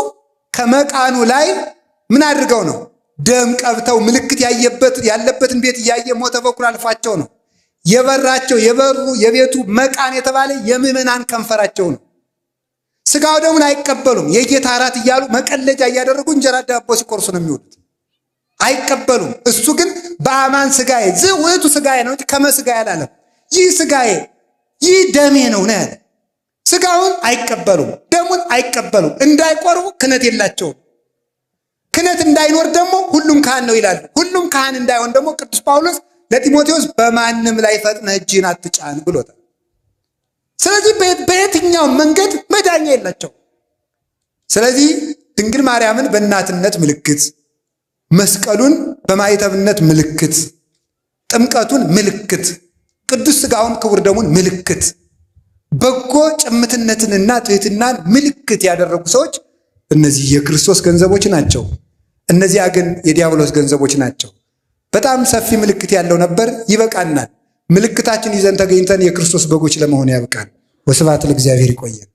ከመቃኑ ላይ ምን አድርገው ነው? ደም ቀብተው ምልክት ያየበት ያለበትን ቤት እያየ ሞተ በኩር አልፏቸው ነው። የበራቸው የበሩ የቤቱ መቃን የተባለ የምዕመናን ከንፈራቸው ነው። ስጋው ደሙን አይቀበሉም። የጌታ እራት እያሉ መቀለጃ እያደረጉ እንጀራ ዳቦ ሲቆርሱ ነው የሚውሉት። አይቀበሉም። እሱ ግን በአማን ስጋዬ ዝውዕቱ ስጋዬ ነው እንጂ ከመ ስጋዬ አላለም። ይህ ስጋዬ ይህ ደሜ ነው ነው ያለ። ስጋውን አይቀበሉም፣ ደሙን አይቀበሉም። እንዳይቆርቡ ክህነት የላቸውም። ክህነት እንዳይኖር ደግሞ ሁሉም ካህን ነው ይላሉ። ሁሉም ካህን እንዳይሆን ደግሞ ቅዱስ ጳውሎስ ለጢሞቴዎስ በማንም ላይ ፈጥነህ እጅህን አትጫን ብሎታል። ስለዚህ በየትኛው መንገድ መዳኛ የላቸው። ስለዚህ ድንግል ማርያምን በእናትነት ምልክት፣ መስቀሉን በማዕተብነት ምልክት፣ ጥምቀቱን ምልክት፣ ቅዱስ ሥጋውን ክቡር ደሙን ምልክት፣ በጎ ጭምትነትንና ትህትናን ምልክት ያደረጉ ሰዎች እነዚህ የክርስቶስ ገንዘቦች ናቸው። እነዚያ ግን የዲያብሎስ ገንዘቦች ናቸው። በጣም ሰፊ ምልክት ያለው ነበር። ይበቃናል። ምልክታችን ይዘን ተገኝተን የክርስቶስ በጎች ለመሆን ያብቃል። ወስብሐት ለእግዚአብሔር። ይቆየን።